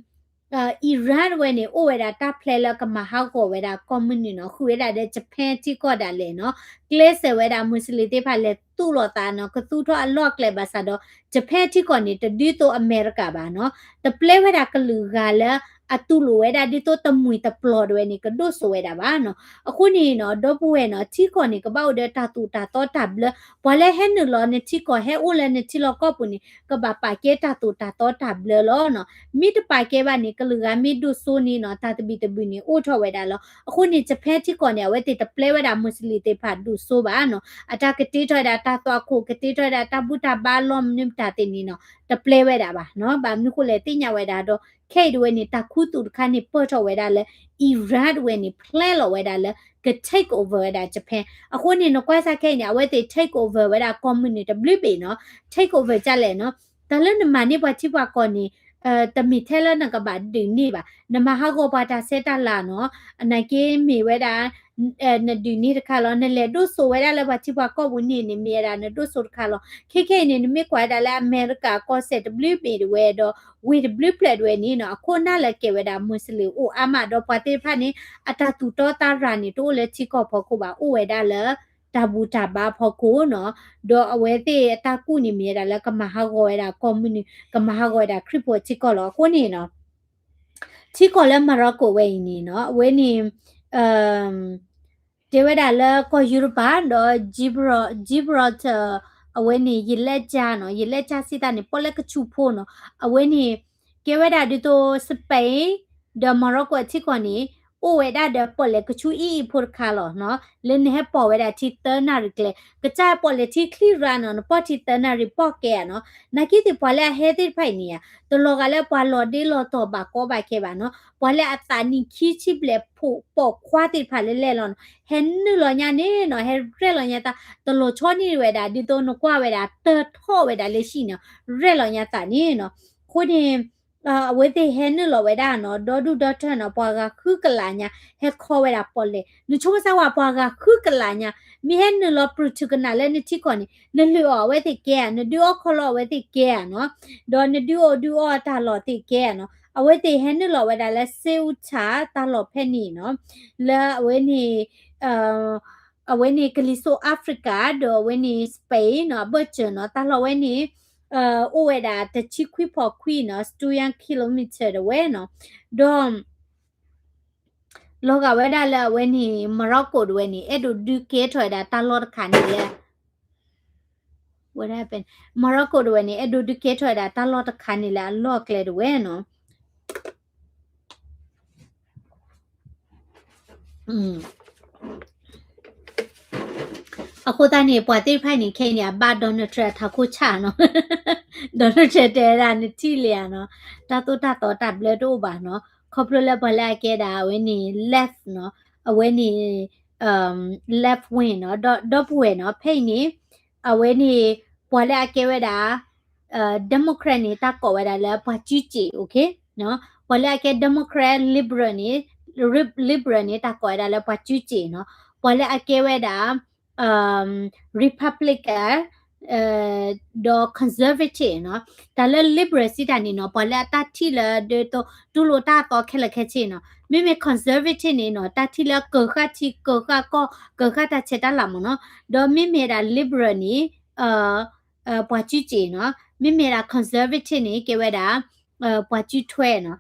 Iran တဝဲန့ၣ် အိၣ်ဝဲဒၣ်တၢ်ဖျဲလၢကမၤဟးဂီၤဝဲဒၣ်ကီၢ်မုၢ်နုာ်နီၤ, ဃုာ်ဝဲဒၣ်ဒီး Japan ထံကီၢ်ဒၣ်လဲာ်နီၤ, ကျဲးစၢးဝဲဒၣ် Muslim သ့ၣ်တဖၣ်လဲၤသူၣ်လိာ်သးနီၤ, ကသူၣ်ထီၣ်အလီၢ်အကျဲဘၣ်ဆၣ်ဒီး Japan ထံကီၢ်န့ၣ် တဒ်သိးအမဲရကၤဘၣ်နီၤ, တပျဲဝဲဒၣ်ကလုာ်ဂၤလၢအတူၢ်လိာ်ဝဲဒၣ်ဒ်သိးတမှံၤတပျီၤတဝဲန့ၣ် ကဒိၣ်စိဝဲဒၣ်ဘၣ်နီၤ, အဃိန့ၣ်နီၤ ဒီပုၢ်ဝဲၢ်နီၤ, ထံကီၢ်န့ၣ် ကဘၣ်အိၣ်ဒီးတၢ်သိၣ်တၢ်သီတၢ်ဘျၢ, ပှၤလၢဟဲနုာ်လီၤနထံကီၢ် ဟဲအိၣ်လၢနထံလီၢ်ကီၢ်ပူၤန့ၣ် ကဘၣ်ပာ်ကဲတၢ်သိၣ်တၢ်သီတၢ်ဘျၢလီၤနီၤ, မ့ၢ်တပာ်ကဲဘၣ်န့ၣ် ကလုာ်ဂၤမ့ၢ်ဒိၣ်စိန့ၣ်နီၤ, တၢ်သဘံၣ်သဘုၣ်န့ၣ် အိၣ်ထီၣ်ဝဲဒၣ်လီၤ, အဃိန့ၣ် Japan ထံကီၢ်န့ၣ် အဝဲသ့ၣ်တပျဲဝဲဒၣ် Muslim သ့ၣ်တဖၣ်ဒိၣ်စိဘၣ်နီၤ, အတၢ်ကတ့ထီၣ်ဝဲဒၣ်တၢ်သွၣ်ခိၣ် ကတ့ထီၣ်ဝဲဒၣ်တၢ်ဘူၣ်တၢ်ဘါလီၢ်မနုၤမတၤသ့ၣ်န့ၣ်နီၤ, တပျဲဝဲဒၣ်ဘၣ်နီၤ, ဘၣ်မနုၤဃိလဲၣ်သ့ၣ်ညါဝဲဒၣ်ဒီး ခဲအံၤတဝဲန့ၣ် တၢ်ခူသူၣ်တခါန့ၣ် ပၢၢ်ထီၣ်ဝဲဒၣ်လၢ Iran တဝဲန့ၣ် plan လီၤဝဲဒၣ်လၢ က take over ဝဲဒၣ် Japan, အဃိန့ၣ် နကွၢ်စၢ်ခဲအံၤန့ၣ် အဝဲသ့ၣ် take over ဝဲဒၣ်ကီၢ်မုၢ်နုာ်တဘျုးဘ့ၣ်နီၤ, take over ကလဲၣ်နီၤ, တၢ်လၢနမၤန့ၢ်ပှၤထံပှၤကီၢ်န့ၣ် တမ့ၢ်ထဲလၢနကဘၣ်ဒုးန့ၢ်ဘၣ်, နမၤဟးဂီၤပှၤတၢ်ဆဲးတၢ်လၤနီၤ, နာ်က့မ့ၢ်ဝဲဒၣ် နဒုးန့ၢ်တခါလီၤ, နလဲၤဒိၣ်စိဝဲဒၣ်လၢပှၤထံပှၤကီၢ်ပူၤန့ၣ်န့ၣ် မ့ၢ်ဝဲဒၣ်နဒိၣ်စိတခါလီၤ, ခဲခဲအံၤန့ၣ် နမ့ၢ်ကွၢ်ဝဲဒၣ်လၢအမဲရကၤကီၢ်စဲၣ်တဘျုးဘ့ၣ်တဝဲဒီး ဝ့ၢ်တဘျုးဖျၢၣ်တဝဲန့ၣ်နီၤ, အခိၣ်နၢ်လၢကဲဝဲဒၣ် Muslim အိၣ်အါမး ဒီးပှၤသ့ၣ်တဖၣ်န့ၣ် အတၢ်သူၣ်တီသးရၤန့ၣ် တအိၣ်လၢထံကီၢ်ဖီခိၣ်ဘၣ်, အိၣ်ဝဲဒၣ်လၢ တၢ်ဘူၣ်တၢ်ဘါဖီခိၣ်နီၤ, ဒီးအဝဲသ့ၣ်အတၢ်ကူၣ်န့ၣ်မ့ၢ်ဝဲဒၣ်လၢကမၤဟးဂီၤဝဲဒၣ်ကီၢ်မုၢ်နုာ်, ကမၤဟးဂီၤဝဲဒၣ်ခရံာ်ဖိထံကီၢ်လီၤ, အဃိန့ၣ်နီၤ ထံကီၢ်လၢ Morocco ဝဲအံၤန့ၣ်နီၤ, အဝဲန့ၣ် တဲဝဲဒၣ်လၢကီၢ်ယူရပၤဒီး Gibral- Gibraltar အဝဲန့ၣ် ယလဲၣ်ကၠါနီၤ, ယလဲၣ်ကၠါစံးတၢ်န့ၣ် ပီၣ်လဲၣ်ကဆူၣ်ဖိနီၤ, အဝဲန့ၣ် ကဲဝဲဒၣ်ဒ်သိး Spain ဒီး Morocco အထံကီၢ်န့ၣ် အိၣ်ဝဲဒၣ်ဒီးပီၣ်လဲၣ်ကဆူၣ်အံၣ်အံၣ်ဖိတခါလီၤနီၤ, လၢနဟဲပိာ်ဝဲဒၣ်ထံသၢနၣ်ရံၣ်ကျဲ, ကစၢ်ပီၣ်လဲၣ်ထံချံရၤနီၤ, နပိာ်ထံသၢနၣ်ရံၣ်ပိာ်ကဲဧါနီၤ, နာ်က့သ့ၣ်ပှၤလၢအဟဲသ့ၣ်တဖၣ်အံၤန့ၣ်ဧါ, တလီၤဂာ်လၢပှၤလီၤဒ့လီၤတီၤဘၣ်ကီဘၣ်ခဲဘၣ်နီၤ, ပှၤလၢအသးနံၣ်ခံဆံဘျဲၣ်ဖိပိာ်ခွါသ့ၣ်တဖၣ်လၢလဲၣ်လီၤနီၤ, ဟဲနုာ်လီၤညါန့ၣ်နီၤ, ဟဲရဲၣ်လီၤညါသး, တလီၤဆီန့ၢ်ဝဲဒၣ် ဒ်သိးနကွၢ်ဝဲဒၣ် တၢထီၣ်ဝဲဒၣ်လၢဟံၣ်နီၤ, ရဲၣ်လီၤညါသးန့ၣ်နီၤ, အဃိန့ၣ် အဝဲသ့ၣ်ဟဲနုာ်လီၤဝဲဒၣ်နီၤ, ဒီဒူၣ်ဒီထၢနီၤ, ပှၤဂၤဃုကလးညါ ဟဲခီဝဲဒၣ်ပီၣ်လဲၣ်, နဆိကမိၣ်စၢ်ဝဲပှၤဂၤဃုကလးညါ, မ့ၢ်ဟဲနုာ်လီၤပြူၤထူၣ်ကနၣ်လၢနထံကီၢ်န့ၣ် နလုၢ်အီၣ်အဝဲသ့ၣ်ကဲဧါ, နဒုးအီၣ်ခီလီၤအဝဲသ့ၣ်ကဲဧါနီၤ, ဒီးနဒုးအီၣ်ဒုးအီတၢ်လီၢ်သ့ၣ်ကဲဧါနီၤ, အဝဲသ့ၣ်ဟဲနုာ်လီၤဝဲဒၣ်လၢ Ceuta တၢ်လီၢ်ဖဲန့ၣ်နီၤ, လၢအဝဲန့ၣ် အဝဲန့ၣ် ကလံၤစိး Africa ဒီးအဝဲန့ၣ် Spain နီၤ, အဘၢၣ်စၢၤနီၤ, တၢ်လီၢ်ဝဲန့ၣ် အိၣ်ဝဲဒၣ်တဆံခွံဖီခွံနီၤ, စတုၤယၣ် kilometer တဝဲနီၤ, ဒီး လီၤဂာ်ဝဲဒၣ်လၢအဝဲန့ၣ် Morocco တဝဲန့ၣ် အဲၣ်ဒိးဒုးကဲထီၣ်ဝဲဒၣ်တၢ်လီၢ်တခါန့ၣ်လၢ Morocco တဝဲန့ၣ် အဲၣ်ဒိးဒုးကဲထီၣ်ဝဲဒၣ်တၢ်လီၢ်တခါန့ၣ်လၢအလီၢ်ကျဲတဝဲနီၤ. အဃိသတးန့ၣ် ပှၤသ့ၣ်တဖၣ်န့ၣ် ခဲအံၤန့ၣ် အဘၣ် Donald Trump အထးခိၣ်ဆၣ်နီၤ. Donald Trump တဲဝဲဒၣ် နထံၣ်လံဧါနီၤ, တၢ်သိၣ်တၢ်သီတၢ်ဘျၢတအိၣ်ဘၣ်နီၤ, ခီဖျိလၢပှၤလၢအကဲဒၣ်အဝဲန့ၣ် left နီၤ, အဝဲန့ၣ် left wing နီၤ, ဒီပုၢ်ဝဲၢ်နီၤ, ဖဲအံၤန့ၣ် အဝဲန့ၣ် ပှၤလၢအကဲဝဲဒၣ် Democrat န့ၣ် တၢ်ကိးဝဲဒၣ်လၢပှၤစုစ့ၣ်, okay ပှၤလၢအကဲ Democrat, Liberal န့ၣ်, Liberal န့ၣ် တၢ်ကိးဝဲဒၣ်လၢပှၤစုစ့ၣ်နီၤ. ပှၤလၢအကဲဝဲဒၣ် Republican ဒီး conservative နီၤ. တၢ်လၢ liberal စံးတၢ်န့ၣ်နီၤ ပှၤလၢအတၢ်ထံၣ်လၢဒ်သိး တူၢ်လိာ်တၢ်အသီခဲလၢာ်ခဲဆ့နီၤ. မ့မ့ၢ် conservative န့ၣ်နီၤ တၢ်ထံၣ်လၢကၢၤဃာ်ထံကၢၤဃာ်ကီၢ် ကၢၤဃာ်တၢ်ဆဲးတၢ်လၤမ့ၢ်နီၤ. ဒီးမ့မ့ၢ်ဒၣ် liberal န့ၣ် ပှၤစုစ့ၣ်နီၤ. မ့မ့ၢ်ဒၣ် conservative န့ၣ် ကဲဝဲဒၣ် ပှၤစုထွဲနီၤ.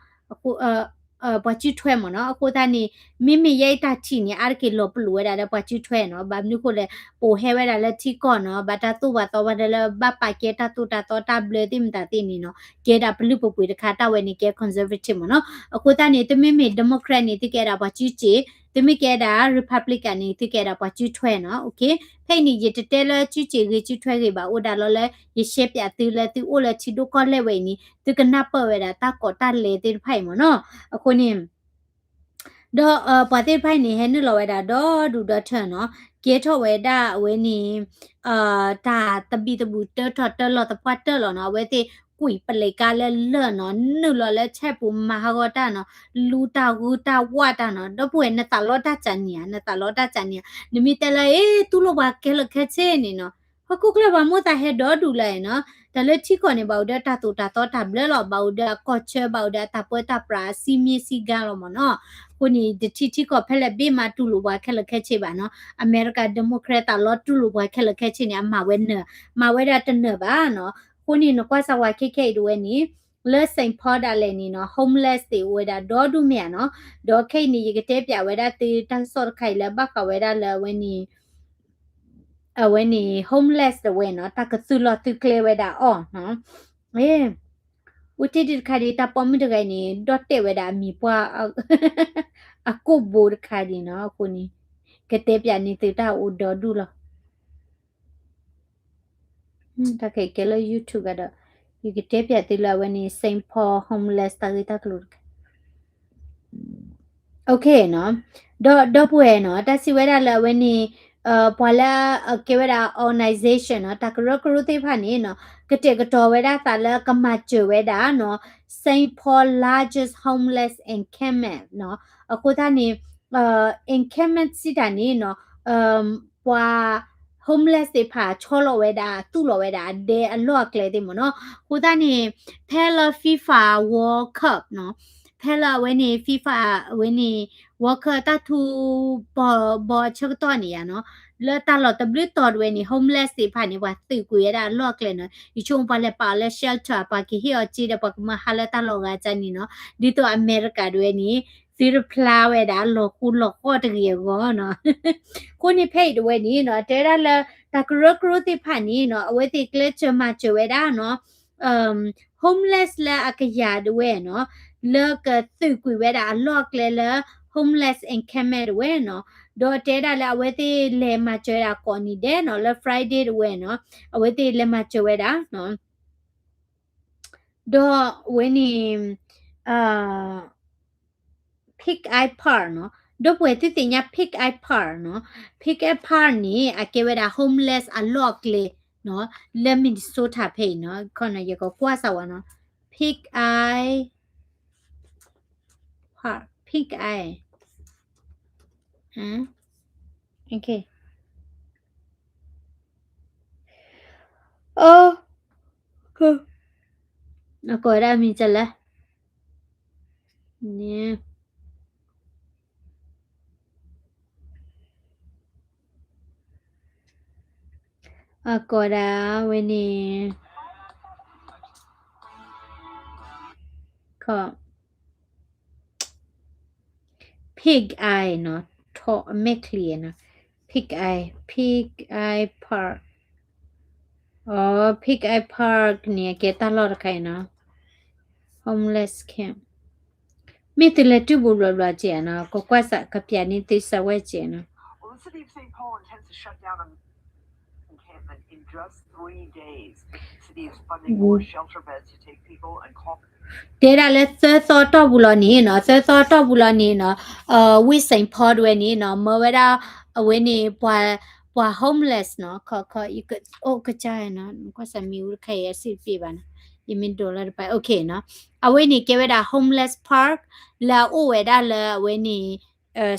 ပှၤစုထွဲမ့ၢ်နီၤ. အဃိသတးန့ၣ် မ့မ့ၢ်ယဲအံၤတၢ်ထံၣ်န့ၣ် အါတက့ၢ်လီၤပလိာ်ဝဲဒၣ်လၢပှၤစုထွဲနီၤ. ဘၣ်မနုၤဃိလဲၣ် ပအိၣ်ဟဲဝဲဒၣ်လၢထံကီၢ်နီၤ ဘၣ်တၢ်သိၣ်ဘၣ်သီဘၣ်ဒီးလၢဘၣ်ပာ်ကဲတၢ်သိၣ်တၢ်သီတၢ်ဘျၢသ့ၣ်မတၤသ့ၣ်န့ၣ်နီၤ ကဲဒၣ်ပလုၢ်ပပှ့ၤတခါ တၢ်ဝဲန့ၣ်ကဲ conservative မ့ၢ်နီၤ. အဃိသတးန့ၣ် သုမ့မ့ၢ် Democrat န့ၣ် သုကဲဒၣ်ပှၤစုစ့ၣ်, သုမ့ၢ်ကဲဒၣ် Republican န့ၣ် သုကဲဒၣ်ပှၤစုထွဲနီၤ. Okay ဖဲအံၤန့ၣ် ယတတဲလၢစုစ့ၣ်ဂ့ၤစုထွဲဂ့ၤဘၣ် အိၣ်ဒၣ်လီၤလၢ ယရှဲပၠးသုလၢသုအိၣ်လၢထံဒိၣ်ကီၢ်လဲၢ်ဝဲအံၤန့ၣ် သုကနၢ်ပၢၢ်ဝဲဒၣ်တၢ်ကိးတၢ်လဲသ့ၣ်တဖၣ်အံၤမ့ၢ်နီၤ. အဃိန့ၣ် ဒီးပှၤသ့ၣ်တဖၣ်အံၤန့ၣ် ဟဲနုာ်လီၤဝဲဒၣ်ဒီဒူၣ်ဒီထၢနီၤ, ကဲထီၣ်ဝဲဒၣ်အဝဲန့ၣ် တၢ်သဘံၣ်သဘုၣ်တၢထီၣ်တၢလီၤသပှၢ်တၢၢ်လီၤနီၤ. အဝဲသ့ၣ်ကွံာ်ပလဲၤကါလၢလၢၢ်နီၤ, နုာ်လီၤလၢဆဲပူၤမၤဟးဂီၤတၢ်နီၤ, လူတၢ်ဂုတၢ်ဝးတၢ်နီၤ. ဒီပုၢ်ဝဲၢ် နသးလီတၢ်ကၠးနံၤဧါ, နသးလီတၢ်ကၠးနံၤဧါ. နမ့ၢ်တဲလၢ အ့ တူၢ်လိာ်ပှၤခဲလၢာ်ခဲဆ့န့ၣ်နီၤ ဟီၣ်ခိၣ်ချၢပှၤမိၢ်သးဟဲဒီဒူၣ်လၢၤနီၤ. တၢ်လၢထံကီၢ်န့ၣ် ဘၣ်အိၣ်ဒီးတၢ်သိၣ်တၢ်သီတၢ်ဘျၢလီၤ, ဘၣ်အိၣ်ဒီးအကီၢ်ဆၢ, ဘၣ်အိၣ်ဒီးအတၢ်ပၢတၢ်ပြးအစံမ့ၢ်စံဂၤလီၤမ့ၢ်နီၤ. အဃိန့ၣ် တထံၣ်ထံကီၢ်ဖဲလဲၣ်ဘ့ၣ်မးတူၢ်လိာ်ပှၤခဲလၢာ်ခဲဆ့ဘၣ်နီၤ. အမဲရကၤ Democrat သးလီတူၢ်လိာ်ပှၤခဲလၢာ်ခဲဆ့န့ၣ် အမၤဝဲနၢၤ, မၤဝဲဒၣ်တနၢၤဘၣ်နီၤ. အဃိန့ၣ် နကွၢ်စၢ်ဝဲခဲခဲအံၤတဝဲန့ၣ် လၢ Saint Paul ဒၣ်လဲာ်န့ၣ်နီၤ homeless သ့ၣ်အိၣ်ဝဲဒၣ်ဒီဒူၣ်မ့ၢ်ဧါနီၤ. ဒီးခဲအံၤန့ၣ် ယကတဲပၠးဝဲဒၣ်သုတၢ်ကစီၣ်တခါအံၤလၢဘၣ်ဃးဝဲဒၣ်လၢအဝဲန့ၣ် အဝဲန့ၣ် homeless တဝဲနီၤ တၢ်ကသုလီၢ်သုကျဲဝဲဒၣ်အီၤနီၤ. အ့ အိၣ်တ့ၢ်ဒံးတခါဒံး တၢ်ပိာ်မုၣ်တဂၤအံၤန့ၣ် ဒီၣ်တဲာ်ဝဲဒၣ်အမံၤပှၢ် အကိၣ်ဘိတခါဒံးနီၤ. အဃိန့ၣ် ကတဲပၠးန့ၢ်သုတၢ်အိၣ်ဒီဒူၣ်လီၤ. တၢ်ကဲကဲလၢ YouTube ကဒီး ယကတဲပၠးသုလၢအဝဲန့ၣ် Saint Paul homeless တၢ်ဂ့ၢ်တၢ်ကျိၤတခါ Okay နီၤ. ဒီးဒီပုၢ်ဝဲၢ်နီၤ တၢ်စံးဝဲဒၣ်လၢအဝဲန့ၣ် ပှၤလၢအကဲဝဲဒၣ် organization နီၤ တၢ်ကရၢကရိသ့ၣ်တဖၣ်န့ၣ်နီၤ ကတဲာ်ကတီၤဝဲဒၣ်သးလၢကမၤစၢၤဝဲဒၣ်နီၤ Saint Paul largest homeless encampment နီၤ. အဃိသတးန့ၣ် encampment စံးတၢ်န့ၣ်နီၤ ပှၤ homeless သ့ၣ်တဖၣ်ဆီလီၤဝဲဒၣ် သူၣ်လီၤဝဲဒၣ်အဒဲအလီၢ်အကျဲသ့ၣ်မ့ၢ်နီၤ. အဃိသတးန့ၣ် ဖဲလၢ FIFA World Cup နီၤ ဖဲလၢအဝဲန့ၣ် FIFA အဝဲန့ၣ် World Cup တၢ်ထူ ဘီဘီဆၢကတီၢ်န့ၣ်ယါနီၤ လၢတၢ်လီၢ်တဘျုးတီၤတဝဲန့ၣ် homeless သ့ၣ်တဖၣ်န့ၣ် ပှၤသုးကွံာ်ဝဲဒၣ်အလီၢ်အကျဲနီၤ. ယဆိကမိၣ်ပှၤလဲၤပာ်အီၤလၢ shelter ပှၤကဟ့ၣ်အီၤစ့ဒီး ပှၤကမၤဟါလၢတၢ်လီၢ်ဂၤကၢ်န့ၣ်နီၤ. ဒ်သိးအမဲရကၤတဝဲန့ၣ် သုတဖျါဝဲဒၣ်လီၤဃူလီၤဃီၣ်တဂ့ၤအဂီၢ်နီၤ. အဃိန့ၣ်ဖဲအံၤတဝဲန့ၣ်နီၤ တဲဝဲဒၣ်လၢ တၢ်ကရၢကရိသ့ၣ်တဖၣ်န့ၣ်နီၤ အဝဲသ့ၣ်ကျဲးစၢးမၤစၢၤဝဲဒၣ်နီၤ homeless လၢအကယၤတဝဲနီၤ လၢကသုးကွံာ်ဝဲဒၣ်အလီၢ်အကျဲလၢ homeless encampment တဝဲနီၤ. ဒီးတဲဒၣ်လၢအဝဲသ့ၣ်လဲၤမၤစၢၤဝဲဒၣ်ကိးနံၤဒဲးနီၤ လၢ Friday တဝဲနီၤ အဝဲသ့ၣ်လဲၤမၤစၢၤဝဲဒၣ်နီၤ. ဒီးအဝဲန့ၣ် Pig Eye Park နီၤ. ဒီပုၢ်ဝဲၢ်သုသ့ၣ်ညါ Pig Eye Park နီၤ. Pig Eye Park န့ၣ် အကဲဝဲဒၣ် homeless အလီၢ်အကျဲနီၤ လၢ Minnesota ဖဲအံၤနီၤ. ခီနီၤ ယကကွၢ်စၢ်ဝဲနီၤ Pig Eye Park, Pig Eye. Okay. အကိးဒၣ်မံၤကလဲၣ်န့ၣ် အကိးဒၣ်ဝဲန့ၣ် Pig Eye နီၤ ထီၣ်အမဲာ်ချံနီၤ Pig Eye, Pig Eye Park. အိ Pig Eye Park န့ၣ် အကဲတၢ်လီၢ်တခါအံၤနီၤ homeless camp. မ့ၢ်သုလဲၤတုၤဘူးဘျီဘျီကဲနီၤ ကကွၢ်စး ကပျးန့ၢ်သုစးဝဲကဲနီၤ. တဲဒၣ်လၢသၢသီတီၢ်ပူၤလီၤန့ၣ်နီၤ သၢသီတီၢ်ပူၤလီၤန့ၣ်နီၤ ဝ့ၢ် Saint Paul တဝဲန့ၣ်နီၤ မၢဝဲဒၣ် အဝဲန့ၣ် ပှၤ ပှၤ homeless နီၤ, ခီ ခီ ယကအိၣ်ကစၢ်နီၤ, ကွၢ်စၢ်မံၤဟူတခါအံၤ အစံးတပ့ၢ်ဘၣ်နီၤ, ယမ့ၢ်ဒိးလၢတပၤ okay နီၤ. အဝဲန့ၣ်ကဲဝဲဒၣ် homeless park လၢအအိၣ်ဝဲဒၣ်လၢအဝဲန့ၣ်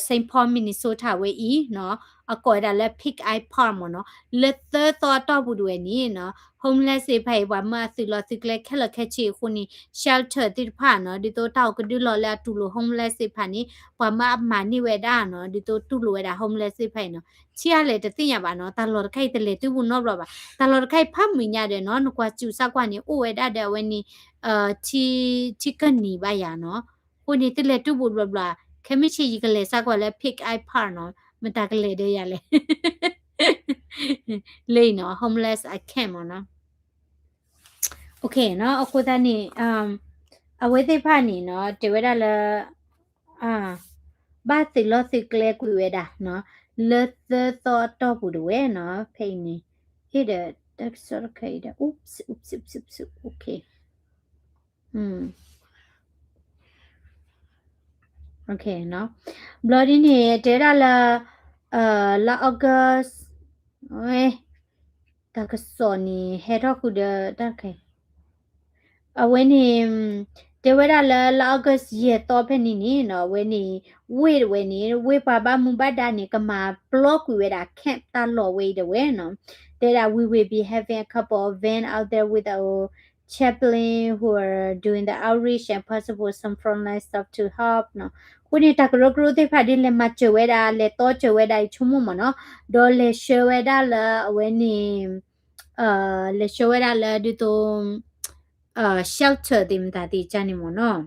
Saint Paul Minnesota ဝဲအံၤနီၤ, အကိးဝဲဒၣ်လၢ Pig Eye Park မ့ၢ်နီၤ. လၢသၢသီအတီၢ်ပူၤတဝဲန့ၣ်နီၤ homeless သ့ၣ်တဖၣ်အံၤ ပှၤမၢအသုးလီၢ်သုးကျဲခဲလၢာ်ခဲဆ့အဃိန့ၣ် shelter သ့ၣ်တဖၣ်နီၤ, ဒ်သိးတၢ်အိၣ်ကဒုလီၤလၢအတူၢ်လိာ် homeless သ့ၣ်တဖၣ်န့ၣ် ပှၤမၢအမၤန့ၢ်ဝဲဒၣ်နီၤ, ဒ်သိးတူၢ်လိာ်ဝဲဒၣ် homeless သ့ၣ်တဖၣ်အံၤနီၤ. ဆံးအါလဲၣ်တသ့ၣ်ညါဘၣ်နီၤ, တၢ်လီၢ်တခါအံၤတလဲၤတုၤဘူးနီတဘျီဘၣ်. တၢ်လီၢ်တခါအံၤဖးမုာ်ညါဒီးနီၤ, နကွၢ်စူၤစၢ်ကွၢ်န့ၣ် အိၣ်ဝဲဒၣ်ဒီးအဝဲန့ၣ် ထံ ထံကနံၣ်ဘၣ်ယၤနီၤ. အဃိန့ၣ် တလဲၤတုၤဘူးတဘျီဘျီ, ခဲမုၢ်ဆ့ၣ်ယကလဲၤစၢ်ကွၢ်လၢ Pig Eye Park နီၤ, မတၤကလဲၤဒီးယၤလဲၣ် လၢအံၤနီၤ, homeless camp မ့ၢ်နီၤ. Okay နီၤ, အဃိသတးန့ၣ် အဝဲသ့ၣ်တဖၣ်န့ၣ်နီၤ တဲဝဲဒၣ်လၢ ဘၣ်သုးလီၢ်သုးကျဲကွံာ်ဝဲဒၣ်နီၤ, လၢသၢသီအတီၢ်ပူၤတဝဲနီၤ, ဖဲအံၤန့ၣ် ဟ့ၣ်ဒီးတၢ်ကစီၣ်တခါအံၤဒီး oops, oops, oops, oops, okay. Okay နီၤ, ဘျီဒ်န့ၣ် တဲဝဲဒၣ်လၢ လါ August တၢ်ကစီၣ်န့ၣ် ဟဲထီၣ်ဃုာ်ဒီးတၢ်တခါအံၤ, အဝဲန့ၣ် တဲဝဲဒၣ်လၢလါ August ယဲၢ်သီဖဲန့ၣ်န့ၣ်နီၤ, အဝဲန့ၣ် ဝ့ၢ်တဝဲန့ၣ် ဝ့ၢ်ပှၤဘၣ်မူဘၣ်ဒါန့ၣ် ကမၤပျီကွံာ်ဝဲဒၣ် camp တၢ်လီၢ်ဝဲအံၤတဝဲနီၤ. တဲဒၣ် we will be having a couple of van out there with our chaplain who are doing the outreach and possible some frontline staff to help နီၤ. အဃိန့ၣ် တၢ်ကရၢကရိသ့ၣ်တဖၣ်ဒ်လဲၣ်မၤစၢၤဝဲဒၣ် လဲၤတီစၢၤဝဲဒၣ်အံၤဆိကမိၣ်မ့ၢ်နီၤ, ဒီးလဲၤဆှၢဝဲဒၣ်လၢအဝဲန့ၣ် လဲၤဆှၢဝဲဒၣ်လၢဒ်သိး shelter သ့ၣ်မတၤသ့ၣ်ကန့ၣ်မ့ၢ်နီၤ.